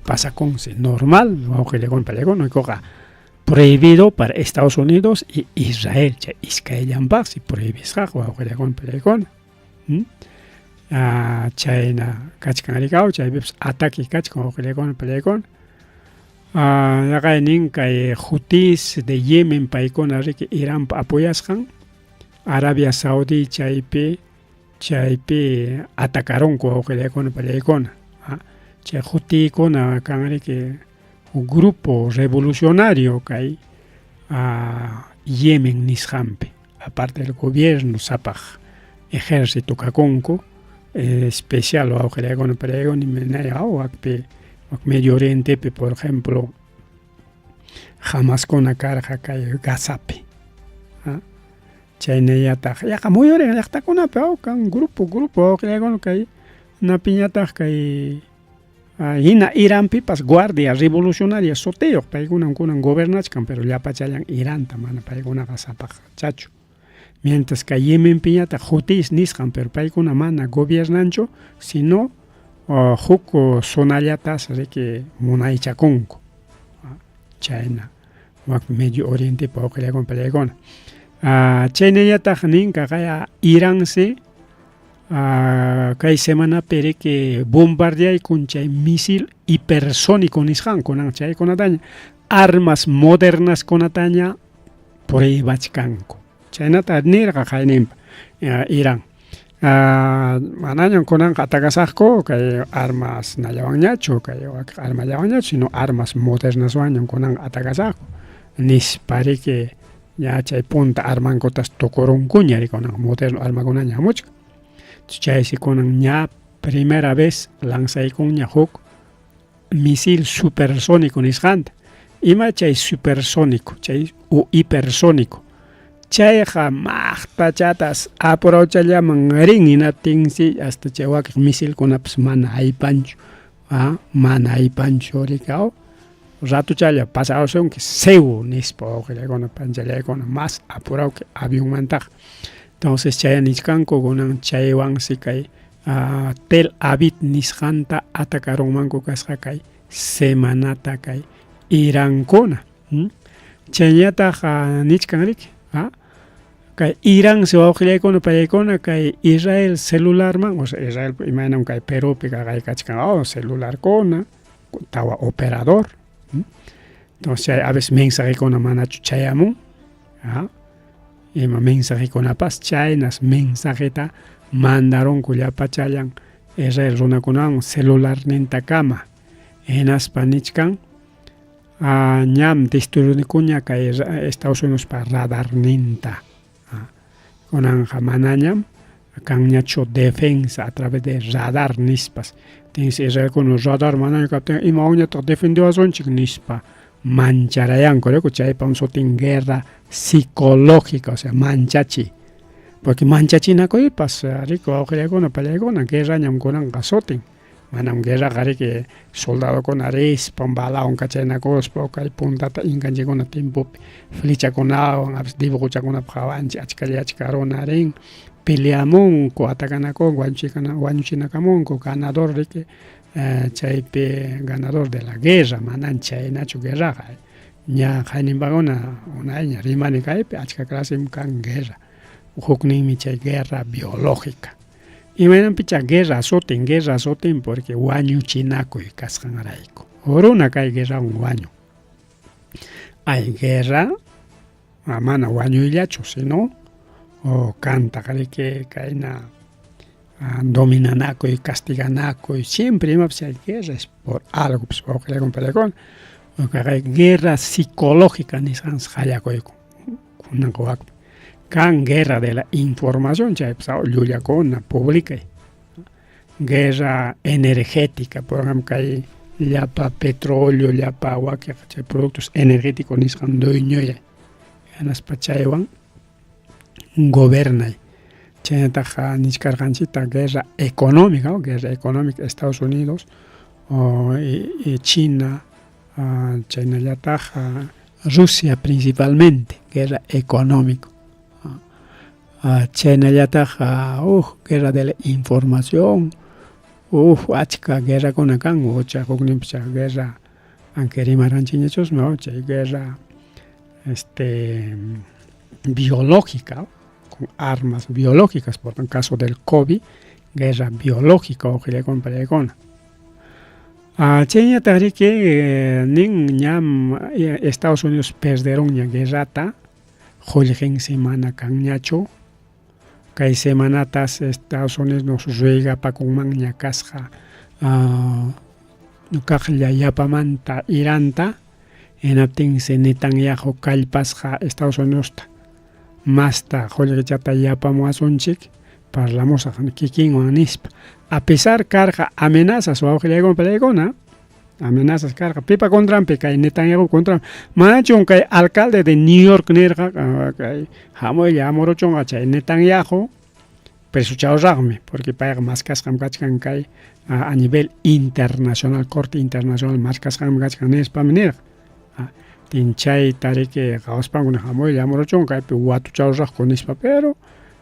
pasakunsi normal wawqillakuna pallakuna niykuqa prohibido para Estados Unidos y Israel chay iskayllanpaqsi prohibisqaqa wawqillakuna pallakuna. Chayna kachkan rikaw chaypipas ataque kachkan wawqillaykuna pallaykuna. Yaqaynin kay Hutis de Yemen paykuna riki Iranpa apoyasqan Arabia Saudí chaypi chaypi atacarunku wawqillaykuna pallaykuna. Chay Hutiykuna kan riki huk grupo revolucionario kay Yemen nisqanpi aparte del gobierno sapaq ejército kakunku especial wawqillaykuna pallaykuna wakpi wak Medio Orientepi por ejemplo Hamaskuna karqa kay Gazapi chaynallataq yaqa muyuriq llaqtakunapi kan grupo grupo wawqillaykuna kay napiñataq kay hina Iranpipas guardia revolucionaria sutiyuq paykunam kunan gobernachkan pero llapachallan Iranta mana paykunaqa sapaqchachu mientras kay Yemenpiñataq Hutis nisqan pero paykuna mana gobiernanchu sino huk zonallatas riki munaychakunku chayna wak Medio Orientepi wawqillaykuna pallaykuna. Chaynallataq nin kaqaya Iransi kay semanapi riki bombardeaykun chay misil hipersónico nisqan kunan chaykunataña armas modernaskunataña pruebachkanku chaynata nirqa qayninpa Irán. Manañam kunanqa atacasaqku kay armas nallawanñachu kay armallawanñachu sino armas modernaswanñam kunanqa atacasaqku nispa riki ña chay punta armankutas tukurunkuña riki kunan moderno armakunaña hamuchkan. Chaysi kunan ña primera vez lanzaykunña huk misil supersónico nisqanta. Ima chay supersónico chay u hipersónico chayqa maqtachatas apurawchallaman rin hinaptinsi hasta chay wakiq misilkunapas mana aypanchu mana aypanchu riki ratuchalla pasarusunki seu nispa wawqillaykuna panchallaykuna más apurawki avionmantaqa. Entonces chay nichkanku kunan chaywansi kay Tel Aviv nisqanta atacarunmanku kasqa kay semanata kay Irankuna. Chaynataq nichkan riki, kay Irán wawqillaykuna payaykuna kay Israel celularman, o sea Israel imaynam kay Perupi kachkan celularkuna, tawa operador. Entonces chay a veces mensajekuna manachu chayamun, ima mensajekunapas chaynas mensajeta mandarunku llapachallan Israel runakunawan celularnintakama. Hinaspa nichkan ñam destruirunikuña kay Estados Unidospa radarninta. Kunanqa manañam kanñachu defensa a través de radar nispas. Tinsi Israelkuna radar manaña kaptin imawanñataq defendewasunchik nispa mancharayanku, chaypam sutin guerra psicológica, o sea manchachi. Porque manchachinakuypas riki wawqillaykuna pallaykuna guerrañam kunanqa sutin. Manam guerraqa riki soldadokuna rispa balawan kachaynakuspa kay puntata inkanchikkuna tiempopi flechakunawan a veces dibujochakunapaq qawanchik achkalla achka runa rin peleamunku atakanakunku wañuchinakamunku ganador riki chaypi ganador de la guerra manan chaynachu guerraqa ña qayninpakuna unayña rimani kaypi achka clasim kan guerra hukninmi chay guerra biológica. Imaynanpicha guerra sutin porque wañuchinakuy kasqanrayku. Runa kay guerrawan wañun. Hay guerra mana wañuyllachu, sino kantaq riki kayna dominanakuy, castiganakuy, siempre imapas hay guerra es por algo, pues wawqillaykuna pallaykuna. Guerra psicológica nisqansi qallakuykun kunanqa wakpi. Kan guerra de la información, chaypas llullakuna publicay. Guerra energética, por ejemplo, kay llapa petróleo, llapa wakiq chay productos energéticos nisqan dueñoyay. Hinaspa chaywan gobernay. Chaynataq nichkarqanchikta guerra económica, guerra económica Estados Unidos y China, chaynallataq Rusia principalmente, guerra económica. Chaynallataq guerra de la información, achka guerrakuna kan, chay hukninpi chay guerra, aunque rimarqanchikñachusmi, chay guerra biológica, con armas biológicas, por en caso del COVID, guerra biológica wawqillaykuna pallaykuna. Chaynataq riki nin ñam Estados Unidos perderunña guerrata, qullqinsi mana kanñachu, kay semanatas Estados Unidos ruegapakunmanña kasqa kaqlla yapamanta Iranta, hinaptinsi Netanyahu kallpasqa Estados Unidosta masta qullqichata yapamuwasunchik parlamusaq kikinwan nispa. A pesar karqa amenazas wawqillaykuna pallaykuna, amenazas karqa pipa contranpi kay Netanyahu contranpi. Manachum kay alcalde de New York nirqa kay hamuylla hamuruchunqa chay Netanyahu presuchawraqmi, porque payqa maskasqam kachkan kay a nivel internacional, corte internacional maskasqam kachkan nispami nirqa. Tin chayta riki qawaspankuna hamuylla hamuruchunqa kaypi watuchawraqku nispa, pero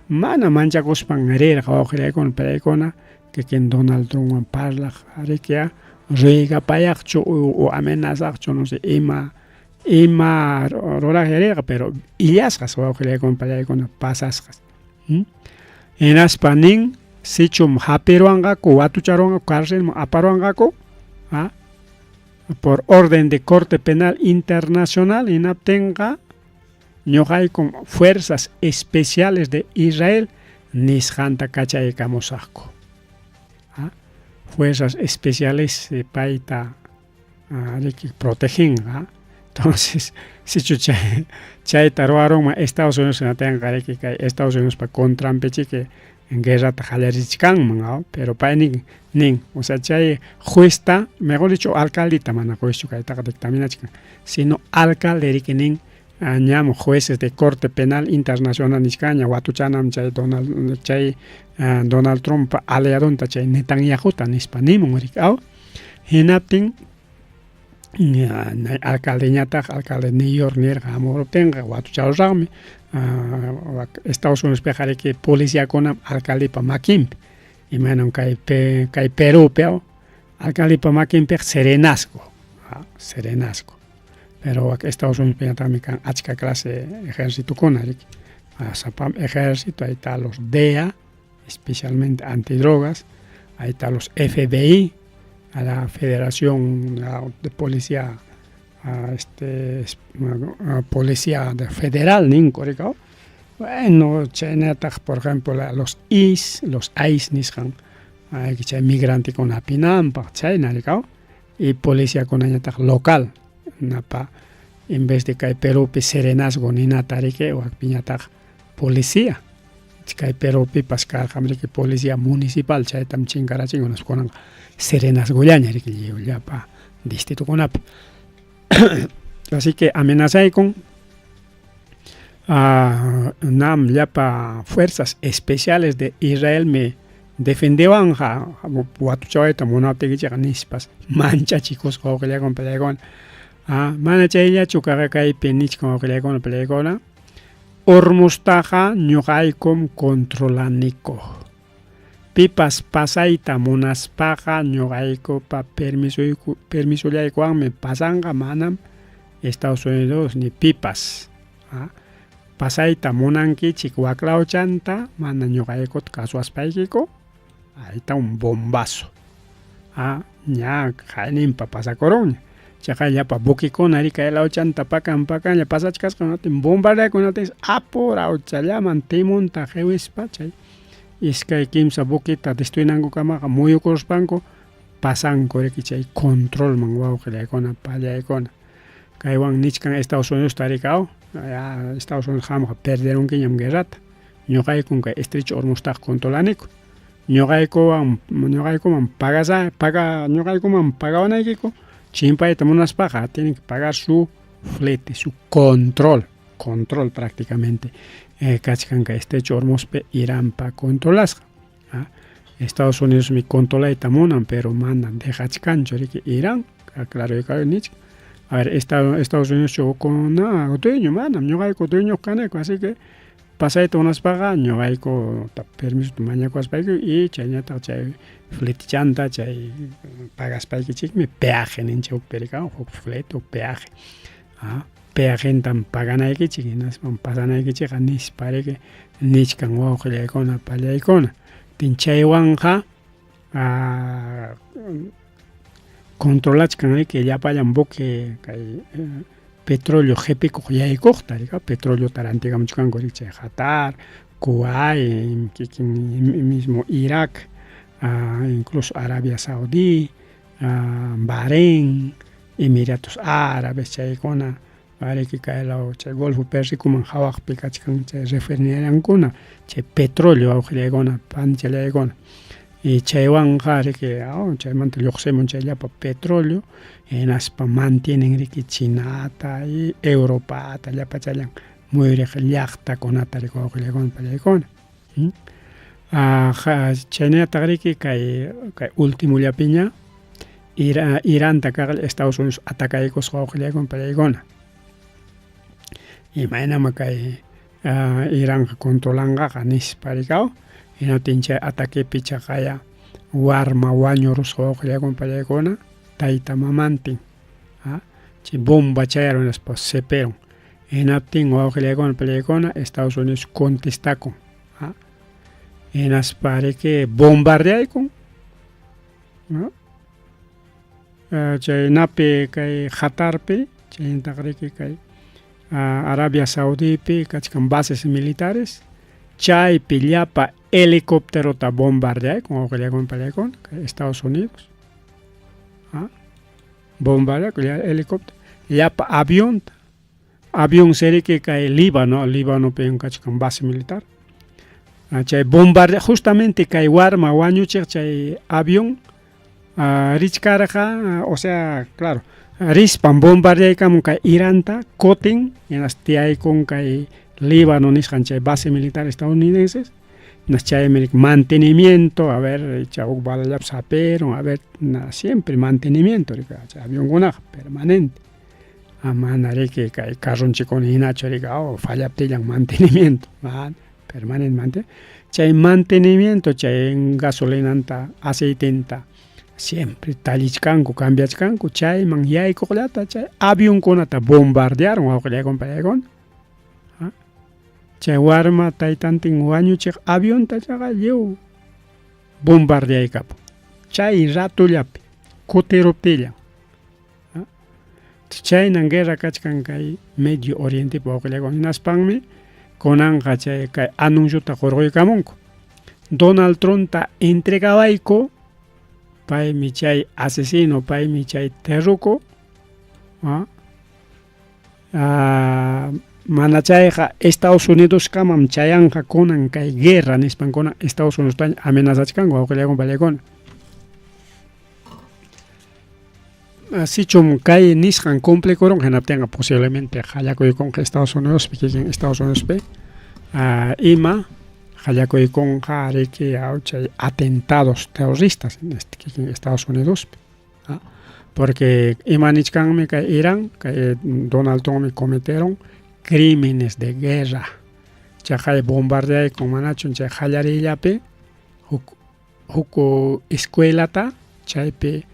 mana manchakuspan rirqa wawqillaykuna pallaykuna kikin Donald Trumpwan parlaq riki ruegapayaqchu o amenazaqchu no sé ima ruraq rirqa, pero illasqas wawqillaykuna pallaykuna pasasqas. Hinaspa nin sichum hapiruwanqaku watucharuwanqaku carcelman aparuwanqaku por orden de Corte Penal Internacional, hinaptinqa ñuqaykum fuerzas especiales de Israel nisqanta kachaykamusaqku. Fuerzas especiales payta riki protegenqa. Entonces, sichu chayta ruwarunman Estados Unidos hinatinqa riki kay Estados Unidospa contranpichiki guerrata qallarichkanman, pero pay nin, o sea, chay juezta, mejor dicho, alcaldita mana juezchu kaytaqa dictaminachkan, sino alcalde riki nin ñam jueces de Corte Penal Internacional nishkaña watuchanam chay Donald Trump aliadonta chay Netanyahuta nispa nimun riki, hinaptin alcaldeñataq alcalde New York nirqa hamuruptinqa watuchawraqmi Estados Unidospiqa riki policiakunam alcaldepa makinpi. Imaynam kay kay Perupi alcaldepa makinpiqa serenazgo, serenazgo. Pero wak Estados Unidospiñataqmi kan achka clase ejercitokuna riki. Sapam ejército, ahí está los DEA, especialmente antidrogas, ahí está los FBI, a la Federación de Policía Policía Federal ninku rikaw. Bueno, chaynataq por ejemplo los ICE, los ICE nisqan chay migrantekuna hapinanpaq chayna rikaw y policiakunañataq local napa en vez de kay Perupi serenazgo ninata riki wakpiñataq policía kay Perupipas karqam riki policía municipal chaytam chinkarachin kunanqa serenazgollaña riki lliw llapa distritokunapi. Así que amenazaykun nam llapa fuerzas especiales de Israel me defendewanja watuchawayta munaptiykichikqa nispas manchachikusqa wawqillaykuna pallaykuna. Mana chayllachu kaqa kaypi nichkan wawqillaykuna pallaykuna Hormuztaqa ñuqaykum controlaniku. Pipas pasayta munaspaqa ñuqaykupa permisoyku permisollaykuwanmi pasanqa manam Estados Unidos ni pipas. Pasayta munankichik waklawchanta mana ñuqaykuta kasuwaspaykiku ahí está un bombazo. Ña qayninpa pasakurunña. Chaqa llapa buquekuna riki kay lawchanta pakan pakanlla pasachkasqa bombardeakunatinsi apurawchallaman timonta qiwispa chay iskay kimsa buqueta destruinankukamaqa muyukuruspanku pasanku riki chay controlman wawqillaykuna pallaykuna. Kaywan nichkan Estados Unidosta rikaw Estados Unidos qamqa perderunkiñam guerrata ñuqaykum kay estrecho Hormuztaqa controlaniku ñuqaykuwan ñuqaykuman pagasa paga ñuqaykuman pagawanaykiku chimpayta munaspaqa tienen que pagar su flete, su control, control prácticamente kachkan kay estrecho Hormuzpi Iranpa controlasqa. Estados Unidos mi controlayta munan pero mana dejachkanchu riki Irán, claro nichkan. A ver, Estados Unidos kuna dueño manam ñuqayku dueño kaniku así que pasayta munaspaqa ñuqayku permiso mañakuwaspayku y chayñataq chay fletichanta chay pagaspaykichikmi peaje ninchik hukpi rika huk flete huk peaje. Peajentam paganaykichik hinaspa pasanaykichikqa nispa riki nichkan wawqillaykuna pallaykuna. Chaywanqa controlachkan riki llapallan buque kay petróleo qhipikuq yaykuqta rika petroleota rantikamuchkanku riki chay Qatar, Kuwait, kikin mismo Irak, incluso Arabia Saudí, Bahrein, Emiratos Árabes chaykuna ariki kay law chay Golfo Persicoman hawaqpi kachkan chay refineriankuna chay petróleo wawqillaykuna panchallaykuna. Y chaywanqa riki chaymanta lluqsimun chay llapa petróleo hinaspa mantienen riki Chinata y Europata llapachallan muyuriq llaqtakunata riki wawqillaykuna pallaykuna. Chaynataq riki kay kay ultimollapiña Iranta kaq Estados Unidos atacaykusqa wawqillaykuna pallaykuna. Imaynama kay Iranqa controlanqaqa nispa rikaw hinaptin chay ataquepi chaqaya warma wañurusqa wawqillaykuna pallaykuna tayta mamantin chay bomba chayarun hinaspa sipirun hinaptin wawqillaykuna pallaykuna Estados Unidos contestakun hinaspa riki bombardeaykun chaynapi kay Qatarpi chaynataq riki kay Arabia Saudipi kachkan bases militares chaypi llapa helicópterota bombardeaykun wawqillaykuna pallaykuna kay Estados Unidos. Bombardeaykun helicóptero llapa avionta avión seriki kay Líbano, Líbanopi kachkan base militar. Chay bombardea justamente kay warma wañuchiq chay avión richkarqa o sea claro rispan bombardeaykamun kay Iranta kutin hinas tiyaykun kay Líbano nisqan chay base militar estadounidenses hinas chaymi mantenimiento a ver icha huk balallapas hapirun a ver siempre mantenimiento riki chay avionkunaqa permanente mana riki kay carronchikkuna hinachu riki fallaptillan mantenimiento mana. Permanente chay mantenimiento chay gasolinanta aceitenta siempre tallichkanku cambiachkanku chayman yaykuqllata chay avionkunata bombardearon wawqillaykuna pallaykuna. Chay warma taytantin wañuchiq avionta chaqa lliw bombardeaykapun chay ratullapi kutiruptillan. Chaynan guerra kachkan kay Medio Orientepi wawqillaykuna hinaspanmi kunanqa chay kay anunciota qurquykamunku. Donald Trumpta entregawayku paymi chay asesino, paymi chay terruco, mana chayqa Estados Unidoskamam chayanqa kunan kay guerra nispankuna Estados Unidostaña amenazachkanku wawqillaykuna pallaykuna. Sichum kay nisqan cumplikurun hinaptinqa posiblemente qallakuykunqa Estados Unidospi kikin Estados Unidospi ima qallakuykunqa riki chay atentados terroristas kikin Estados Unidospi. Porque ima nichkanmi kay Irán, kay Donald Trumpmi cometeron crímenes de guerra. Chaqay bombardeaykun manachun chay qallariyllapi huk huk escuelata chaypi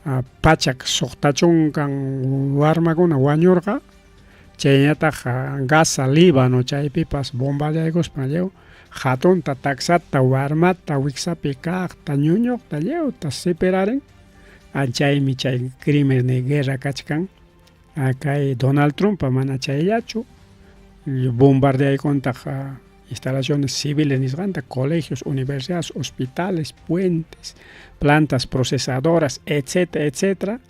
160 warmakuna wañurqa, chaynataq Gaza, Líbano chaypipas bombardeaykuspan lliw hatunta, taksata, warmata, wiksapi kaqta, ñuñuqta lliwta sipirarin. Chaymi chay crimen de guerra kachkan kay Donald Trumpa mana chayllachu bombardeaykuntaq instalaciones civiles nisqanta, colegios, universidades, hospitales, puentes, plantas procesadoras, etcétera, etcétera.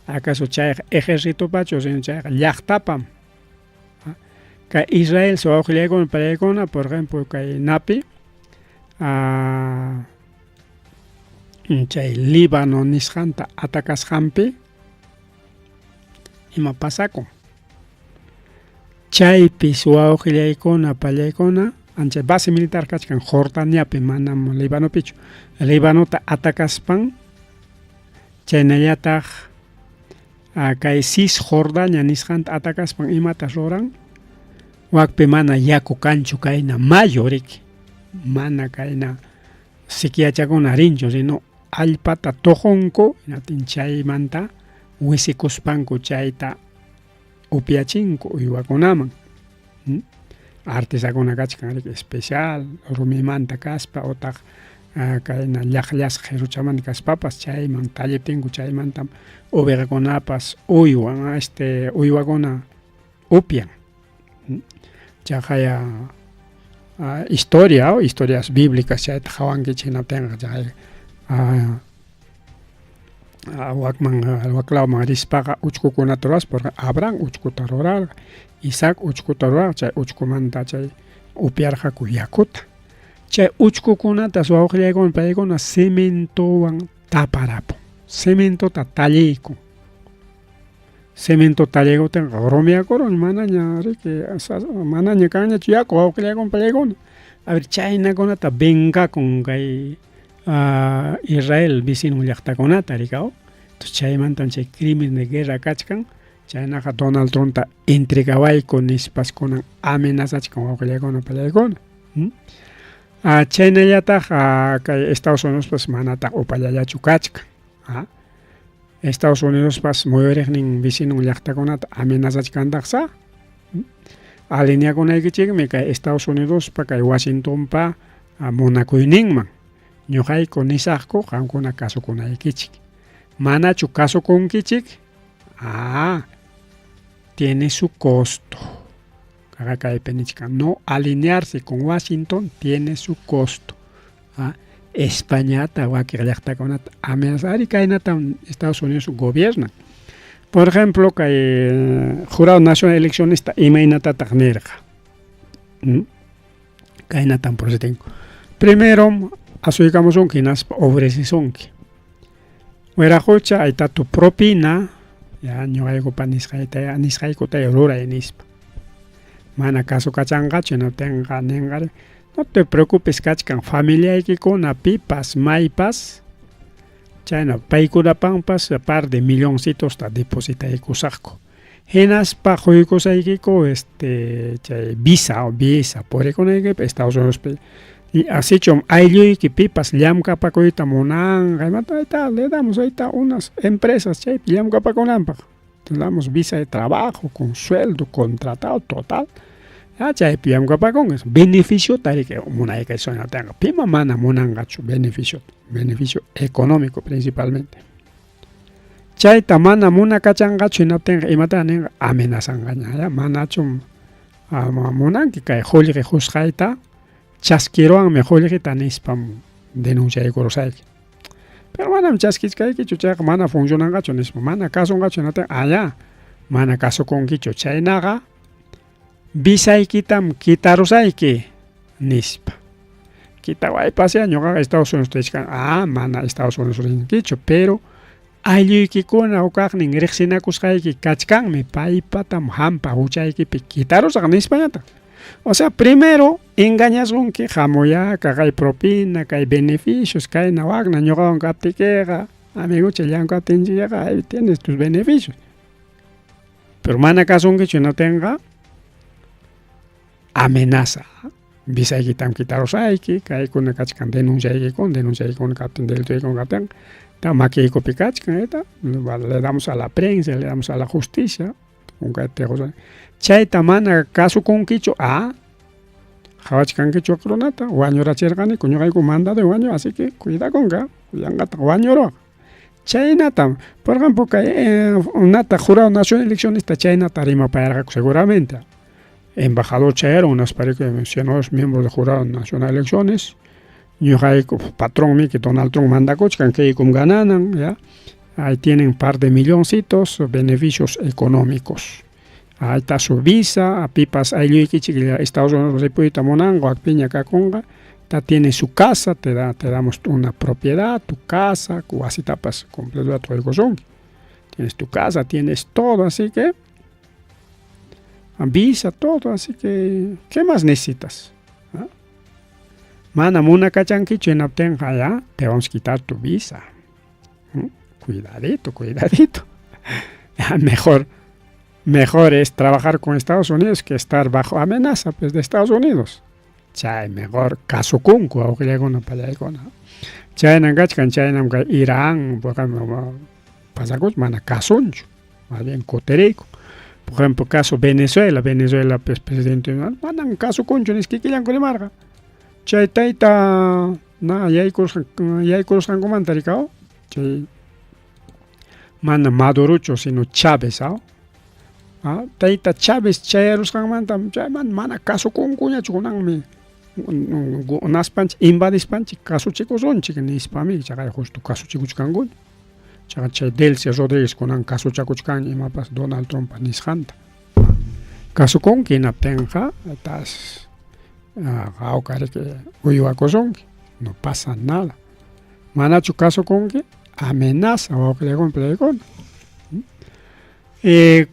Acaso chayqa ejercitopachu, sino chayqa llaqtapam. Kay Israel wawqillaykuna pallaykuna, por ejemplo, kay napi chay Líbano nisqanta atacasqanpi ima pasakun. Chaypis wawqillaykuna pallaykuna ancha base militar kachkan Jordaniapi manam Libanopichu. Libanota atacaspan chaynallataq kay Cisjordania nisqanta atacaspan imata ruran wakpi mana yaku kanchu kayna mayu riki mana kayna sikyachakuna rinchu sino allpata tuqunku hinaptin chaymanta wisikuspanku chayta upyachinku uywakunaman. Artesakuna kachkan riki especial rumimanta kaspa otaq kayna llaqllasqa qiruchamanta kaspapas chayman talliptinku chaymantam ovejakunapas uywan este uywakuna upyan. Chaqaya historia historias bíblicas chayta qawankichik hinaptinqa chay wakman waklawman rispaqa uchkukunata ruraspa porque Abraham uchkuta rurarqa, Isaac uchkuta rurarqa chay uchkumanta chay upyarqaku yakuta. Chay uchkukunatas wawqillaykuna paykuna cementowan taparapun, cementota talliykun. Cemento talliykuptinqa rumiyakurun manaña riki manaña kanñachu yaku wawqillaykuna pallaykuna. A ver chaynakunata vengakun kay Israel vecino llaqtakunata rikaw. Entonces chaymantam chay crimen de guerra kachkan chaynaqa Donald Trumpta entregawayku nispas kunan amenazachkan wawqillaykuna pallaykuna. Chaynallataq kay Estados Unidospas manataq upallallachu kachkan. Estados Unidospas muyuriqnin vecinon llaqtakunata amenazachkantaqsa. Alineakunaykichikmi kay Estados Unidospa kay Washingtonpa munakuyninman. Ñuqayku nisaqku qamkuna kasukunaykichik. Manachu kasukunkichik? Tiene su costo. Kaypi nichkan no alinearse con Washington tiene su costo. Españata wakiq llaqtakunata amenazar kaynatam Estados Unidos gobiernan. Por ejemplo, kay Jurado Nacional Eleccionista imaynatataq nirqa. Kaynatam procedinku. Primero asuykamusunki hinaspa ofrecesunki. Wiraqucha ayta tu propina ya ñuqaykupa nisqayta nisqaykuta ruray nispa. Mana kasukachanqachu hinaptinqa ninqa no te preocupes kachkan familiaykikuna pipas maypas chayna paykunapanpas par de milloncitosta depositaykusaqku. Hinaspa quykusaykiku este chay visa o visa purikunaykipaq Estados Unidospi. Sichum aylluyki pipas llamkapakuyta munanqa imata ahí le damos ahí está unas empresas chaypi llamkapakunanpaq. Le damos visa de trabajo con sueldo contratado total. Ya chaypi llamkapakunqa. Beneficiota riki munayka pima mana munanqachu beneficio, beneficio económico principalmente. Chayta mana munakachanqachu hinaptinqa imata ninqa amenazanqaña ya manachum munanki kay qullqi qusqayta chaskiruwanmi qullqita nispam denunciaykurusayki. Pero manam chaskichkaykichu chayqa mana funcionanqachu nispa mana kasunqachu hinaptinqa allá mana kasukunkichu chaynaqa visaykitam kitarusayki nispa. Kitawaypasya ñuqaqa Estados Unidos richkan ah mana Estados Unidos rinkichu pero aylluykikuna hukaqnin riqsinakusqayki kachkanmi paypatam hampa huchaykipi kitarusaq nispañataq. O sea, primero engañasunki hamuyá kay propina, kay beneficios, kayna wakna ñuqawan kaptikiqa amigucha llamkaptinchikqa ahí tienes tus beneficios. Pero mana kasunkichu hinaptinqa amenaza. Visaykitam kitarusayki, kaykuna kachkan denunciaykikuna, denunciaykikuna kaptin delitoykuna kaptin, ta makiykupi kachkan, eta le damos a la prensa, le damos a la justicia, chayta mana kasukunkichu, ah, qhawachkankichu runata, wañurachirqaniku ñuqayku mandado wañu, así que cuidakunqa, yanqataq wañuruwaq. Chaynatam, por ejemplo, kay nata jurado nacional eleccionista chaynata rimapayarqaku seguramente. Embajador chayaron unas senadores miembros del jurado nacional de elecciones, ñuqayku patronmi que Donald Trump mandakuchkan kaykum gananan, ya. Ahí tienen un par de milloncitos, beneficios económicos. Ahí está su visa, a pipas aylluykichik Estados Unidos ripuyta munanqa, wakpiña kakunqa, ta tiene su casa, te da, te damos una propiedad, tu casa, wasitapas completo quykusunki. Tienes tu casa, tienes todo, así que visa, todo, así que ¿qué más necesitas? ¿Ah? Mana munakachankichu hinaptinqa ya te vamos a quitar tu visa. ¿Mm? Cuidadito, cuidadito. Mejor, mejor es trabajar con Estados Unidos que estar bajo amenaza pues, de Estados Unidos. Chay mejor kasukunku awqillaykuna pallaykuna. Chaynan kachkan chaynam kay Irán, por ejemplo, pasakuch mana kasunchu, más bien kutiriyku. Por ejemplo, caso Venezuela, Venezuela pues presidente manan kasukunchu nispa kikillanku rimarqa. Chay tayta na yaykurusqankumanta rikaw chay mana Madurochu sino Chávez aw. Ah, tayta Chávez chayarusqanmanta chay mana kasukunkuñachu kunanmi naspanchik invadispanchik kasuchikusunchik nispami chaqay justo kasuchikuchkankuña. Chaqa chay Delcy Rodríguez kunan kasuchakuchkan imapas Donald Trump nisqanta. Kasukunki hinaptinqa tas hawka riki uywakusunki, no pasa nada. Manachu kasukunki amenaza wawqillaykuna pallaykuna.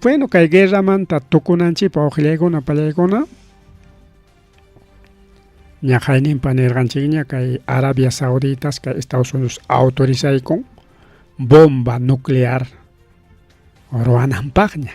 Bueno, kay guerramanta tukunanchikpaq wawqillaykuna pallaykuna ñaqayninpa nirqanchikña kay Arabia Sauditas kay Estados Unidos autorizaykun bomba nuclear ruwananpaqña.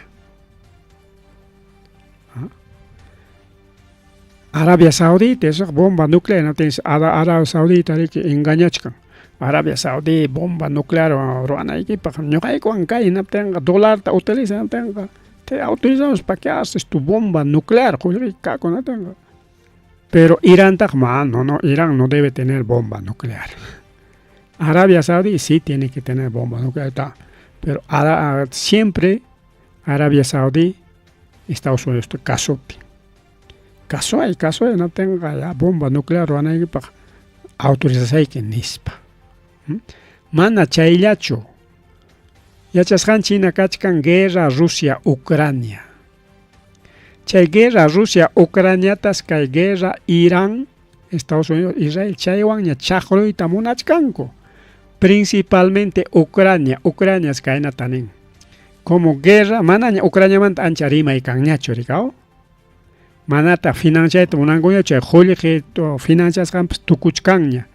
Arabia Saudita eso bomba nuclear hinaptinsi Arabia Saudita riki engañachkan. Arabia Saudí bomba nuclear ruwanaykipaq ñuqaykuwan kay hinaptinqa dolarta utiliza hinaptinqa te autorizamos para que haces tu bomba nuclear qullqiyki kakun hinaptinqa. Pero Irantaq ma no, no, Irán no debe tener bomba nuclear. Arabia Saudí sí tiene que tener bomba nuclear, pero siempre Arabia Saudí, Estados Unidos kasuptin. Kasuay, kasuay hinaptinqa ya bomba nuclear ruwanaykipaq autorizasayki nispa. Mana chayllachu. Yachasqanchik hina kachkan guerra Rusia-Ucrania. Chay guerra Rusia-Ucraniatas kay guerra Irán, Estados Unidos, Israel chaywanña chaqruyta munachkanku. Principalmente Ucrania, Ucrania kaynata nin. Como guerra, manaña Ucraniamanta ancha rimay kanñachu rikaw. Manataq financiayta munankuñachu chay qullqi financiasqanpas tukuchkanña.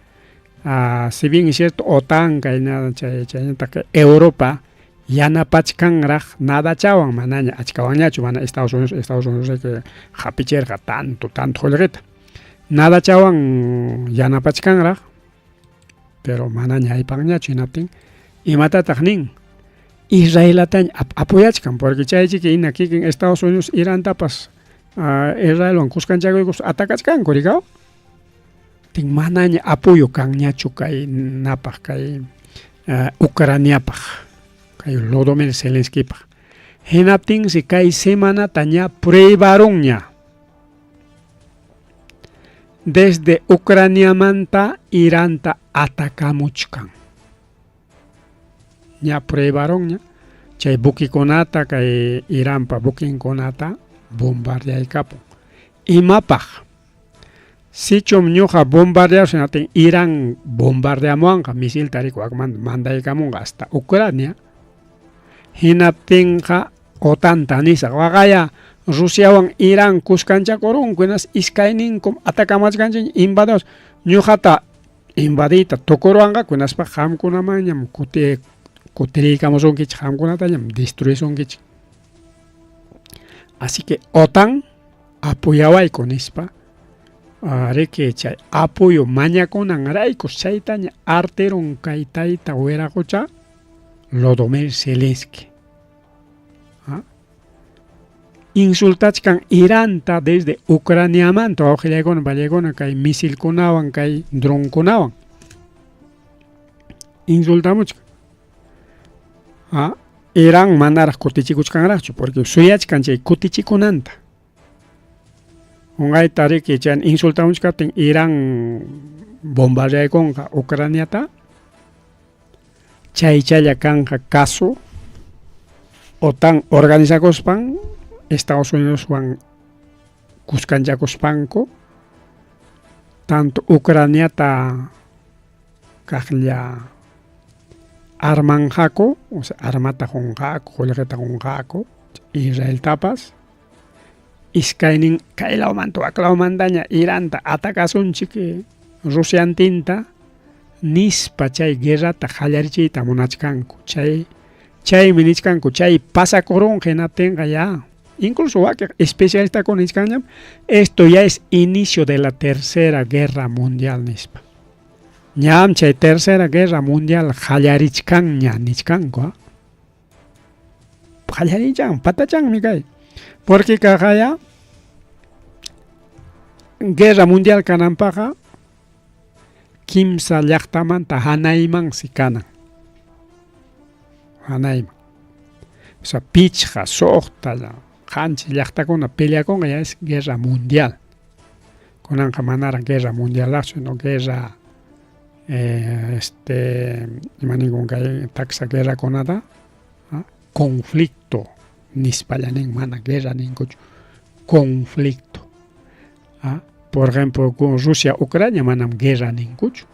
Ah, si bien es cierto, OTAN kayna chay chaynataq Europa Yanapachkanraq nadachawan manaña achkawanñachu mana Estados Unidos Estados Unidos hapichirqa tanto tanto qullqita. Nadachawan yanapachkanraq pero manaña aypanñachu hinaptin imatataq nin Israelataña apoyachkan porque chaychiki hina kikin Estados Unidos Irantapas Israelwan kuskanchakuykus atakachkanku rikaw tin manaña apoyo kanñachu kay napaq kay Ucraniapaq kay Volodymyr Zelenskipaq hinaptinsi kay semanata ña pruebarunña desde Ucraniamanta Iranta atakamuchkan ña pruebarunña chay buquikunata kay Iranpa buquinkunata bombardeaykapun imapaq sichum ñuqa bombardeasun hinaptin Irán bombardeamuwanqa misilta riki wakmanta mandaykamunqa hasta Ucrania hinaptinqa OTANta nisaq waqaya Rusiawan Irán kuskanchakurunku hinas iskayninkum atakamachkanchik invadiwas ñuqata invadiyta tukuruwanqaku hinaspa qamkunamanñam kuti kutiriykamusunkichik qamkunatañam destruisunkichik así que OTAN apoyawayku nispa riki chay apoyo mañakunanraykus chaytaña arterun kay tayta wiraqucha Volodymyr Zelensky insultachkan Iranta desde Ucraniamanta wawqillaykuna pallaykuna kay misilkunawan kay dronkunawan insultamuchkan Irán manaraq kutichikuchkanraqchu porque suyachkan chay kutichikunanta unqayta riki chay insultamuchkaptin Irán bombardeaykunqa Ucraniata chaychalla kanqa caso OTAN organizakuspan Estados Unidoswan kuskanchakuspanku tanto Ucraniata kaqlla armanqaku o sea armata qunqaku qullqita qunqaku Israeltapas iskaynin kay lawmanta wak lawmantaña Iranta atakasunchik Rusiantinta nispa chay guerrata qallarichiyta munachkanku chay chaymi nichkanku chay pasakurunqa hinaptinqa ya incluso wakin especialistakuna nichkanñam esto ya es inicio de la tercera guerra mundial nispa ñam chay tercera guerra mundial qallarichkanña nichkanku qallarichan patachanmi kay porque kaqaya guerra mundial kananpaqqa kimsa llaqtamanta hanaymansi kanan hanayman o sea pichqa suqta qanchis llaqtakuna peleakunqa ya es guerra mundial kunanqa manaraq guerra mundialraqchu sino guerra este ima ninkun kay taksa guerrakunata conflicto nispalla nin mana guerra ninkuchu conflicto por ejemplo con Rusia Ucrania manam guerra ninkuchu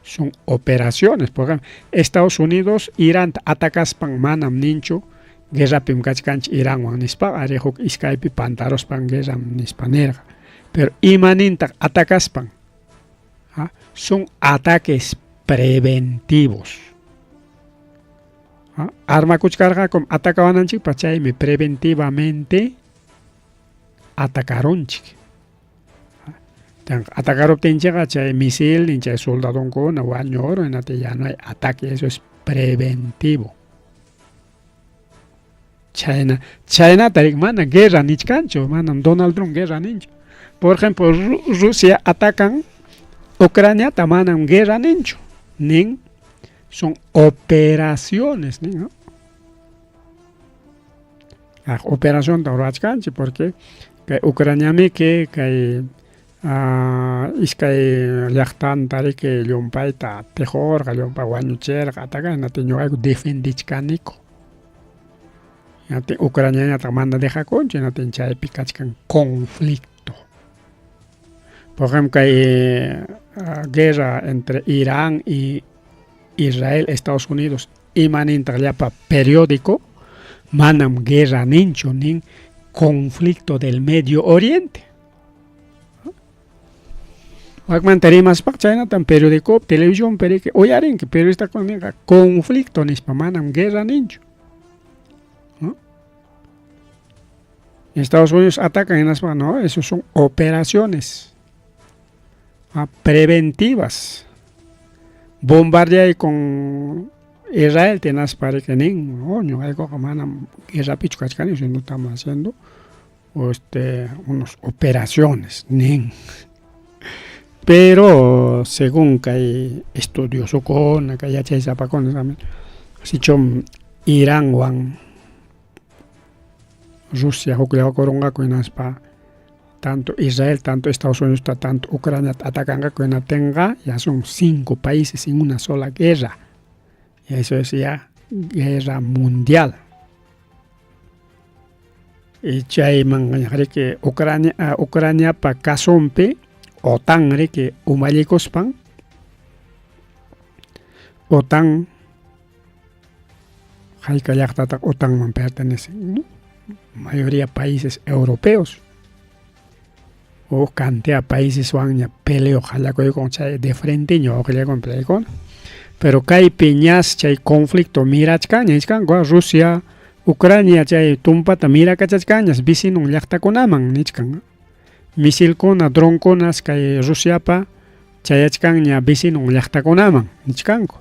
son operaciones por ejemplo Estados Unidos Irán atakaspan manam ninchu guerrapim kachkanchik Iranwan nispa ari huk iskaypi pantaruspan guerra nispa nirqa pero imanintaq atakaspan son ataques preventivos armakuchkarqakum atakawananchikpaq chaymi preventivamente atacarunchik atacaruptinchikqa chay misilnin chay soldadonkuna wañurun hinaptin ya no hay ataque eso es preventivo chayna chaynata mana guerra nichkanchu manam Donald Trump guerra ninchu por ejemplo Rusia atacan Ucraniata manam guerra ninchu nin son operaciones nin ¿no? Operacionta ruwachkanchik porque kay Ucraniamiki kay iskay llaqtanta riki llumpayta tijurqa llumpay wañuchirqa atacan hinaptin ñuqayku defendichkaniku hinaptin Ucraniañataq mana dejakunchu hinaptin chaypi kachkan conflicto por ejemplo kay guerra entre Irán y Israel Estados Unidos imanintaq llapa periódico manam guerra ninchu nin conflicto del Medio Oriente. Wakmanta rimaspaqa chaynatam periodicopi, televisionpi riki uyarinki periodistakuna ninqa conflicto nispa, manam guerra ninchu. ¿No? Estados Unidos atacan hinaspa no, eso son operaciones preventivas. Bombardeay con Israel hinaspa riki nin, no, ñuqaykuqa manam guerrapichu kachkani, sino estamos haciendo unas operaciones nin. Pero según kay estudiosokuna, kay yachaysapakuna, sichum Iranwan Rusia hukllawakurunqaku hinaspa tanto Israel, tanto Estados Unidos, tanto Ucrania atacanqaku hinaptinqa ya son 5 países en una sola guerra. Y eso es ya guerra mundial. Y chayman riki Ucraniapa casonpi OTAN riki umallikuspan OTAN hayka llaqtataq OTANman pertenecen, ¿no? Mayoría países europeos o cantidad países wanña peleo qallakuyku chay de frenteño uqllakun peleakuna. Pero kaypi ñas chay conflicto mirachkanña nichkanku Rusia, Ucrania chay tumpata mirakachachkanñas vecinon llaqtakunaman nichkan. Misilkuna, dronkunas kay Rusiapa chayachkanña vecinon llaqtakunaman nichkanku.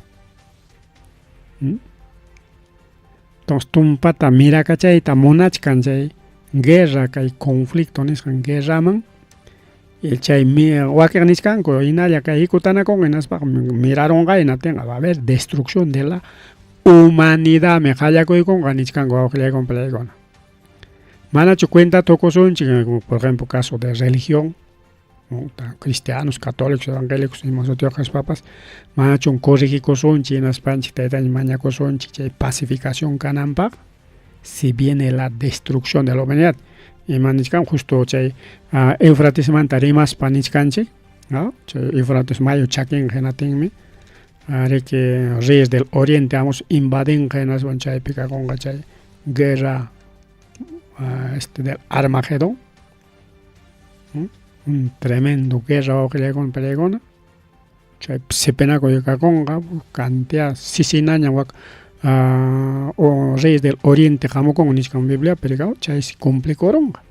Entonces tumpata mirakachayta munachkan chay guerra kay conflicto nisqan guerraman chay wakiq nichkanku hinalla kay hikutanakunqa hinaspaqa mirarunqa hinaptinqa va a haber destrucción de la humanidadmi qallakuykunqa nichkanku wawqillaykuna palaykuna. Manachu cuenta tukusunchik, por ejemplo, caso de religión, ¿no? Cristianos, católicos, evangélicos, ima sutiyuq kaspapas, manachum corregikusunchik hinaspanchik taytanchik mañakusunchik chay pacificación kananpaq, si viene la destrucción de la humanidad. Ima nichkan justo chay Eufratismanta rimaspa nichkanchik, ¿no? Chay Eufrates mayu chakinqa hinatinmi riki reyes del oriente vamos invadinqa hinaspan chaypi kakunqa chay guerra del Armagedón. ¿No? Un tremendo guerra wawqillaykuna palaykuna. Chay sipinakuy kakunqa cantidad sisinaña wak o reyes del oriente hamukunqa nichkan Biblia, pero chaysi cumplikurunqa.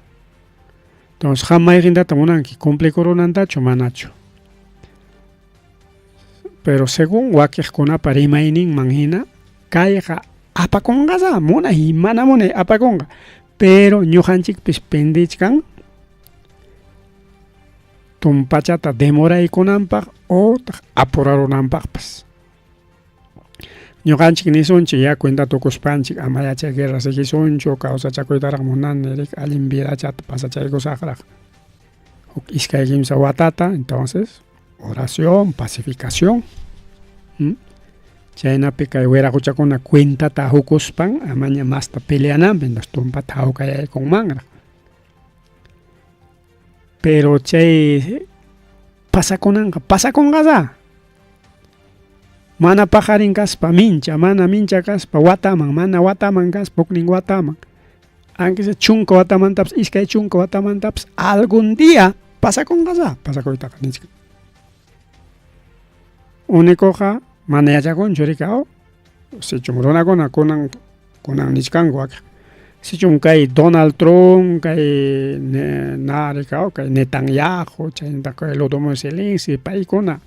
Entonces, qam mayqintata munanki cumplikurunantachu manachu. Pero según wakiqkunapa rimayninman hina kayqa apakunqasa munay mana munay apakunqa. Pero ñuqanchikpis pendichkan tumpachata demoraykunanpaq otaq apurarunanpaqpas. Ñuqanchik nisunchik ya cuenta tukuspanchik ama ya chay guerra siguisunchu kawsachakuytaraq munani riki allin vidachata pasachaykusaqraq. Huk iskay kimsa watata, entonces oración, pacificación. Chaynapi kay wiraquchakuna cuentata hukuspan amaña masta peleananpi, entonces tumpata hawkayaykunmanraq. Pero chay pasakunanqa pasakunqasá. Mana paqarin kaspa mincha, mana mincha kaspa wataman, mana wataman kaspa huknin wataman. Aunque sea chunka watamantapas, iskay chunka watamantapas, algún día pasakunqasá, pasakuytaqa nichkan. Únicoqa mana yachakunchu riki aw, sichum runakuna kunan kunan nichkanku wakiq. Sichum kay Donald Trump, kay na riki aw, kay Netanyahu, chaynataq kay Volodymyr Zelensky paykuna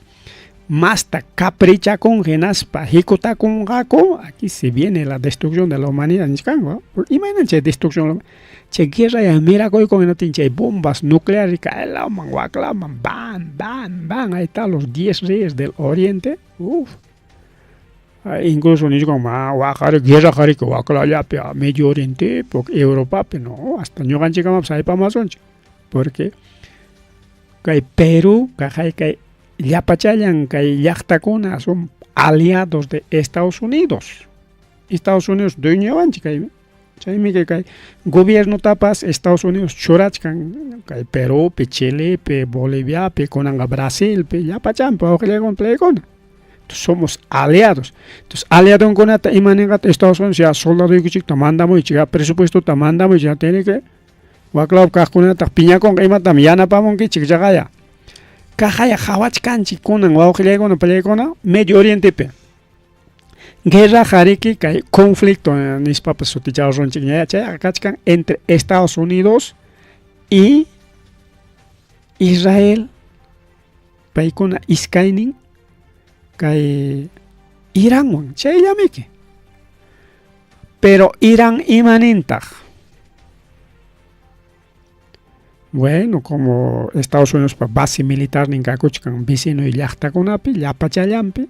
masta caprichakun hinaspa hikutakunqaku, aquí se viene la destrucción de la humanidad nichkanku. Imaynan chay destrucción chay guerra ya mirakuykun hinaptin chay bombas nucleares kaylawman waklawman bam bam bam, ahí está los 10 reyes del oriente. Uf. Incluso nichkan ma waqari guerra qariki waklallapi Medio Oriente, Europapi, no, hasta ñuqanchikkamapas haypamasunchik. Porque kay Perú, kay llapachallan kay llaqtakuna son aliados de Estados Unidos. Estados Unidos dueñowanchik kaymi. Chaymi kay gobiernotapas Estados Unidos churachkan kay Perúpi, Chilepi, Boliviapi, kunanqa Brasilpi, llapachanpi wawqillaykuna palaykuna. Entonces somos aliados. Entonces aliadonkunata ima ninqata Estados Unidos ya soldaduykichikta mandamuychik, ya presupuestota mandamuychik, ya tiene que waklawpi kaqkunataq piñakunqa imatam yanapamunkichik chaqaya. Kaqaya qhawachkanchik kunan wawqillaykuna pallaykuna Medio Orientepi. Guerraqa riki kay conflicto nispapas sutichawasunchikña chayqa kachkan entre Estados Unidos y Israel paykuna iskaynin kay Iranwan chayllamiki. Pero Irán imanintaq? Bueno, como Estados Unidospa base militarnin kakuchkan vecinoy llaqtakunapi, llapachallanpi,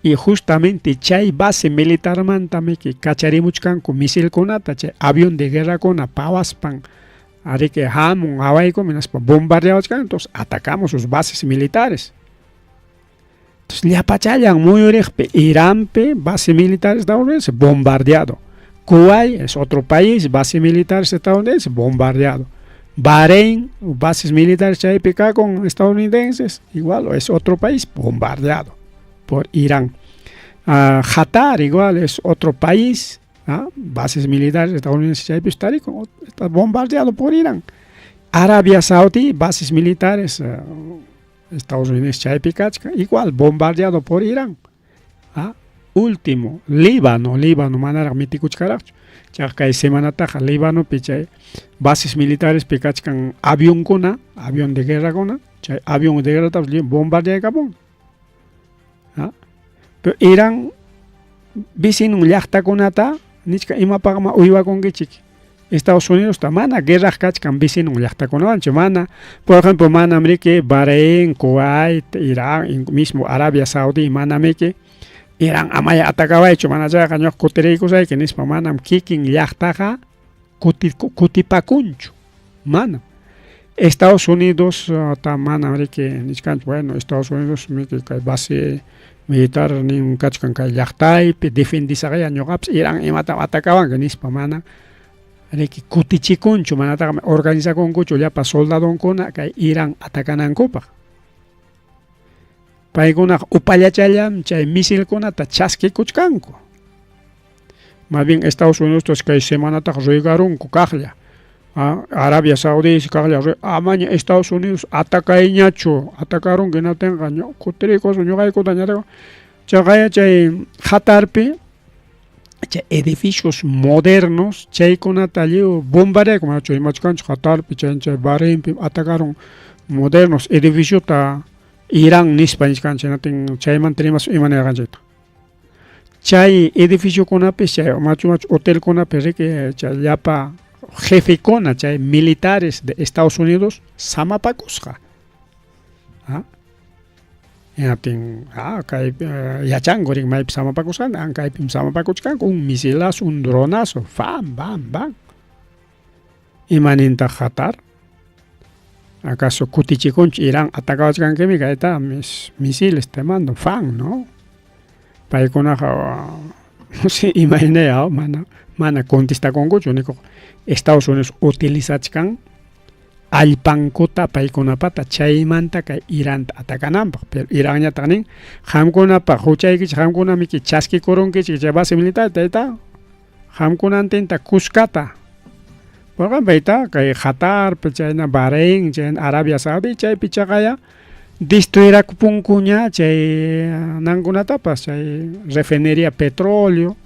y justamente chay base militarmantamiki kacharimuchkanku misilkunata, chay avión de guerrakuna pawaspan ariki hamun hawaykum hinaspa bombardeawachkanku, entonces atacamos sus bases militares. Entonces llapachallan muyuriqpi Iranpi base militar estadounidense bombardeado. Kuwait es otro país, base militar estadounidense bombardeado. Bahrein, bases militares chaypi con estadounidenses, igual es otro país bombardeado por Irán. Qatar igual es otro país, bases militares estadounidenses chaypi está bombardeado por Irán. Arabia Saudí, bases militares Estados Unidos chaypi kachkan, igual bombardeado por Irán. Último, Líbano, Líbano manaraq mitikuchkaraqchu. Chayqa kay semanataqa Líbanopi chay bases militares pi kachkan avionkuna, avión de guerrakuna, chay avión de guerratapas bombardeaykapun. Pero Irán vecinon llaqtakunata nichka imapaqma uywakunkichik. Estados Unidos mana guerra kachkan vecinon llaqtakunawanchu mana, por ejemplo, manam riki Bahrein, Kuwait, Irán, mismo Arabia Saudí manamiki Irán amaya atakawaychu mana chayqa ñuqa kutiriykusayki nispa manam kikin llaqtaqa kutipakunchu, manam. Estados Unidos ta manam riki nichkanchu, bueno, Estados Unidos miki kay base militar nin kachkan kay llaqtaypi defendisaqya ñuqapas Irán imatam atakawanki nispa mana riki kutichikunchu, manataqmi organizakunkuchu llapa soldadonkuna kay Irán atakanankupaq. Paykunaqa upallachallam chay misilkunata chaskikuchkanku. Más bien Estados Unidos kay semanataqa ruegarunku kaqlla. Arabia Saudí kaqlla amaña Estados Unidos atakayñachu, atakarunki hinaptinqa kutiriykuspa ñuqaykuta ñataka. Chaqaya chay Qatarpi chay edificios modernos chaykunata lliw bombardeaku manachu imachu kanchu Qatarpi chay chay Bahrainpi atacaron modernos edificiota Irán nispa nichkanchik hinaptin chaymanta rimaspa ima nirqanchikta. Chay edificiokunapi chay machu machu hotelkunapi riki chay llapa jefekuna chay militares de Estados Unidos samapakusqa. Hinaptin kay yachanku riki maypi samapakusqanta, kaypim samapakuchkanku un misilazo, un dronazo, fam, bam, bam. Imanintaq Qatar? ¿Acaso kutichikunchu Irán atakawachkankimi kayta mis misiles te mando, fan, no? Paykunaqa no sé imaynaya mana mana contestakunkuchu nikuq Estados Unidos utilizachkan allpankuta paykunapata chaymanta kay Iranta atakananpaq, pero Iranñataq nin qamkunapaq huchaykichik qamkunamiki chaskikurunkichik chay base militar tayta qamkunantinta kuskata. Porque payta kay Qatarpi chayna Bahrein chayna Arabia Saudí chaypi chaqaya destruirakupunkuña chay nankunatapas chay refinería petróleo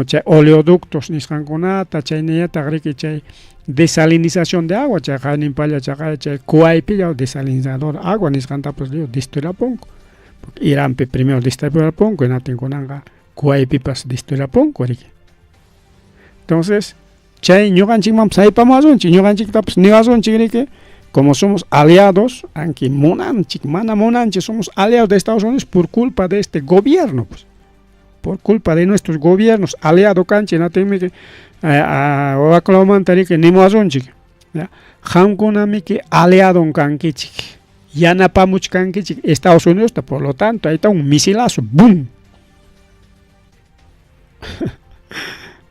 chay oleoductos nisqankunata chaynallataq riki chay desalinización de agua chay qayninpalla chaqaya chay Kuwaitpi desalinizador agua nisqantapas lliw destruirapunku. Porque Iranpi primero destruirapunku hinaptin kunanqa Kuwaitpipas destruirapunku riki. Entonces chay ñuqanchikmanpas haypamuwasunchik ñuqanchiktapas niwasunchik riki como somos aliados, aunque munanchik, mana munanchik, somos aliados de Estados Unidos por culpa de este gobierno, pues. Por culpa de nuestros gobiernos, aliado kanchik, hinaptinmi waklawmanta riki nimuwasunchik, qamkunamiki aliadon kankichik, yanapamuchkankichik Estados Unidosta, por lo tanto, ahí está un misilazo, ¡bum!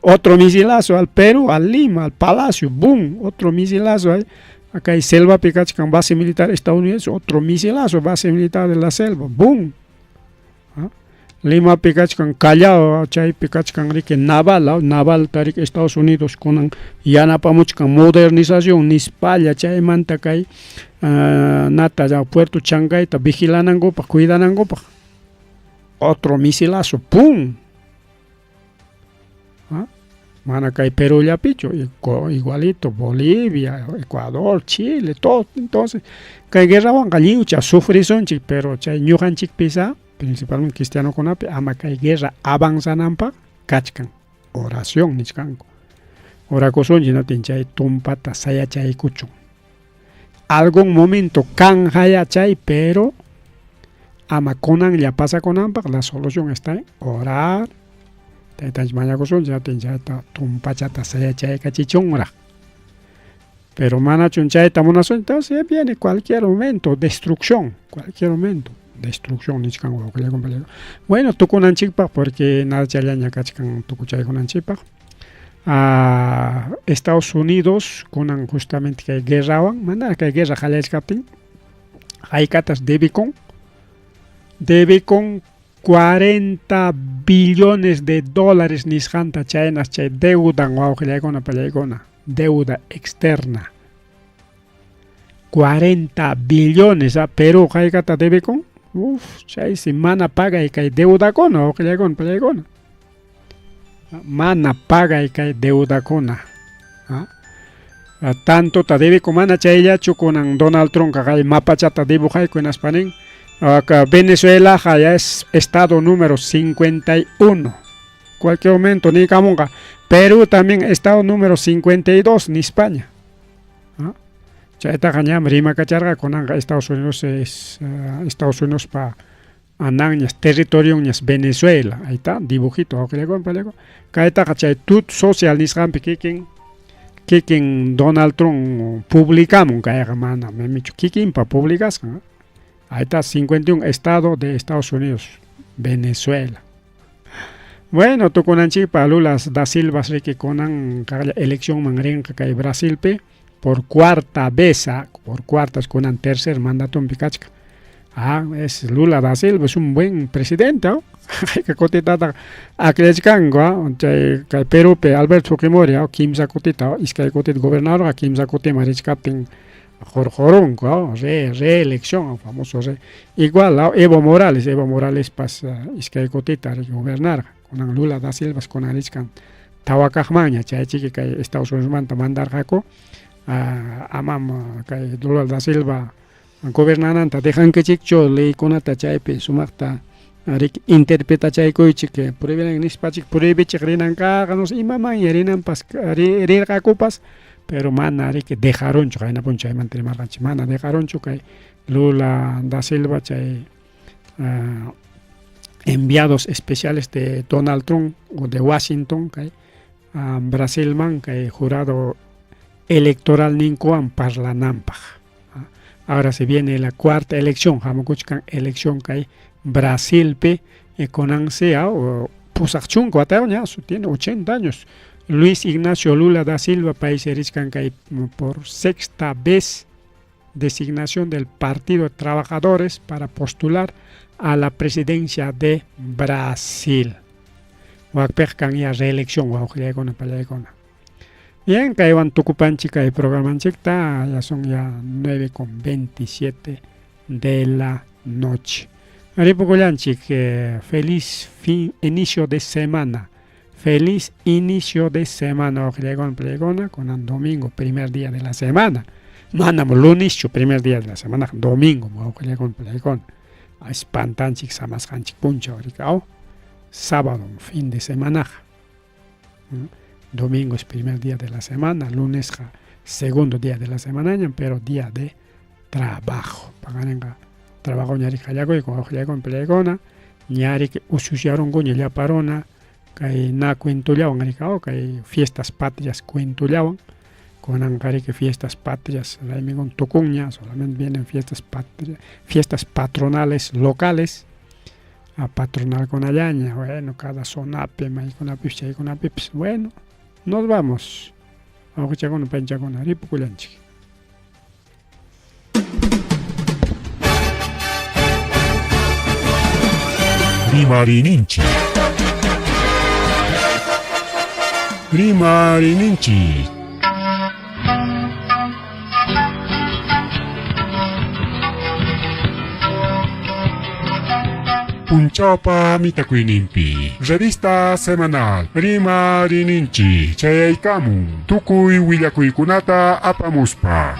Otro misilazo al Perú, al Lima, al Palacio, ¡bum! Otro misilazo ahí. Acá hay selva kachkan base militar estadounidense, otro misilazo, base militar de la selva, ¡bum! Limapi kachkan Callao, chaypi kachkan riki Naval, Navalta riki Estados Unidos kunan yanapamuchkan modernización nispalla chaymanta kay nata Puerto Chancayta vigilanankupaq, cuidanankupaq. Otro misilazo, ¡pum! ¿Ah? Mana kay Perú llapichu, igualito Bolivia, Ecuador, Chile, todo. Entonces, kay guerrawanqa lliwcha sufrisunchik, pero chay ñuqanchikpisa, principalmente cristianokunapi, ama kay guerra avanzananpaq kachkan oración nichkanku. Orakusunchik hinaptin chay tumpata sayachaykuchun. Algún momento kanqaya chay, pero ama kunanlla pasakunanpaq la solución está en orar. Taytanchik mañakusunchik hinaptin chayta tumpachata sayachaykachichunraq. Pero manachun chayta munasun, entonces viene cualquier momento destrucción, cualquier momento destrucción nichkan wawqillakuna. Bueno, tukunanchikpaq porque nada chayllaña kachkan tukuchaykunanchikpaq. Estados Unidos kunan justamente kay guerrawan, mana kay guerra qallarishkaptin, haykatas debikun, debikun 40 billones de dólares nisqanta chaynas chay deudan wawqillaykuna pallaykuna, deuda externa. 40 billones, Perú haykata debikun? Uf, chaysi mana pagay kay deudakuna wawqillaykuna pallaykuna. Mana pagay kay deudakuna. Tantota debikun mana chayllachu kunan Donald Trump kay mapachata dibujayku hinaspa nin Venezuela ya es estado número 51. Cualquier momento niykamunqa. Perú también estado número 52 nispaña. Chaytaqa ñam rimakacharqa kunanqa Estados Unidos es Estados Unidos pa ananñas territorionñas Venezuela. Ahí está, dibujito wawqillaykuna pallaykuna. Kaytaqa chay Truth Social nisqanpi kikin Donald Trump publicamun kayqa mana memichu kikinpa publicasqan. Ahí está, 51 estado de Estados Unidos, Venezuela. Bueno, tukunanchikpa Lula da Silva riki kunan kaqlla eleccionman rinqa kay Brasilpi por cuarta vez, por cuartas kunan tercer mandatonpi kachkan. Es Lula da Silva, es un buen presidente, ¿no? Hayka kutitata aklachkanku, chay kay Perúpi Alberto Fujimori, kimsa kutita, iskay kutita gobernador, kimsa kutiman richkaptin qurqurunku, reelección, famoso re. Igual, Evo Morales, Evo Morales pas iskay kutita gobernarqa. Kunan Lula da Silva kunan richkan tawa kaqmanña, chaychiki kay Estados Unidosmanta mandarqaku, amam kay Lula da Silva gobernananta dejankichikchu leykunata chaypi sumaqta riki interpretachaykuychik prohibiran nispachik prohibichik rinankaqa no sé imamanña rinanpas rirqakupas, pero mana riki dejarunchu qayna p'unchay chaymanta rimarqanchik mana dejarunchu kay Lula da Silva chay enviados especiales de Donald Trump o de Washington kay Brasilman kay jurado electoral ninkuwan parlananpaq. Ahora se viene la cuarta elección, hamukuchkan elección kay Brasilpi kunan sea pusaq chunka watayuqña, tiene 80 años. Luis Ignacio Lula da Silva paysi richkan kay por sexta vez designación del Partido de Trabajadores para postular a la presidencia de Brasil. Wakpiqa kan ya reelección wawqillaykuna pallaykuna. Bien, kaywan tukupanchik kay programanchikta, ya son ya 9:27 de la noche. Ripukullanchik, feliz fin, inicio de semana. Feliz inicio de semana, wawqillaykuna pallaykuna, kunan domingo, primer día de la semana. Manam luneschu primer día de la semana, domingo, wawqillaykuna pallaykuna. Espantanchik samasqanchik punchaw rikaw. Sábado, fin de semana. Domingo es primer día de la semana, lunes segundo día de la semana, pero día de trabajo. Paqarinqa trabajo ñarik qallakuyku wawqillaykuna pallaykuna, ñarik ususharunkuña llapa runa kay na cuentollawan rikaw kay fiestas patrias cuentollawan. Kunanqa riki fiestas patrias raymikuna tukunña, solamente vienen fiestas patrias, fiestas patronales locales, patronalkunallaña, bueno, cada zonapi, maykunapipis chaykunapipis, bueno, nos vamos. Awqichakuna panchakuna ripukullanchik. Rimariyninchik. Rimariyninchik. Punchawpa mitakuyninpi. Revista semanal Rimariyninchik chayaykamun tukuy willakuykunata apamuspa.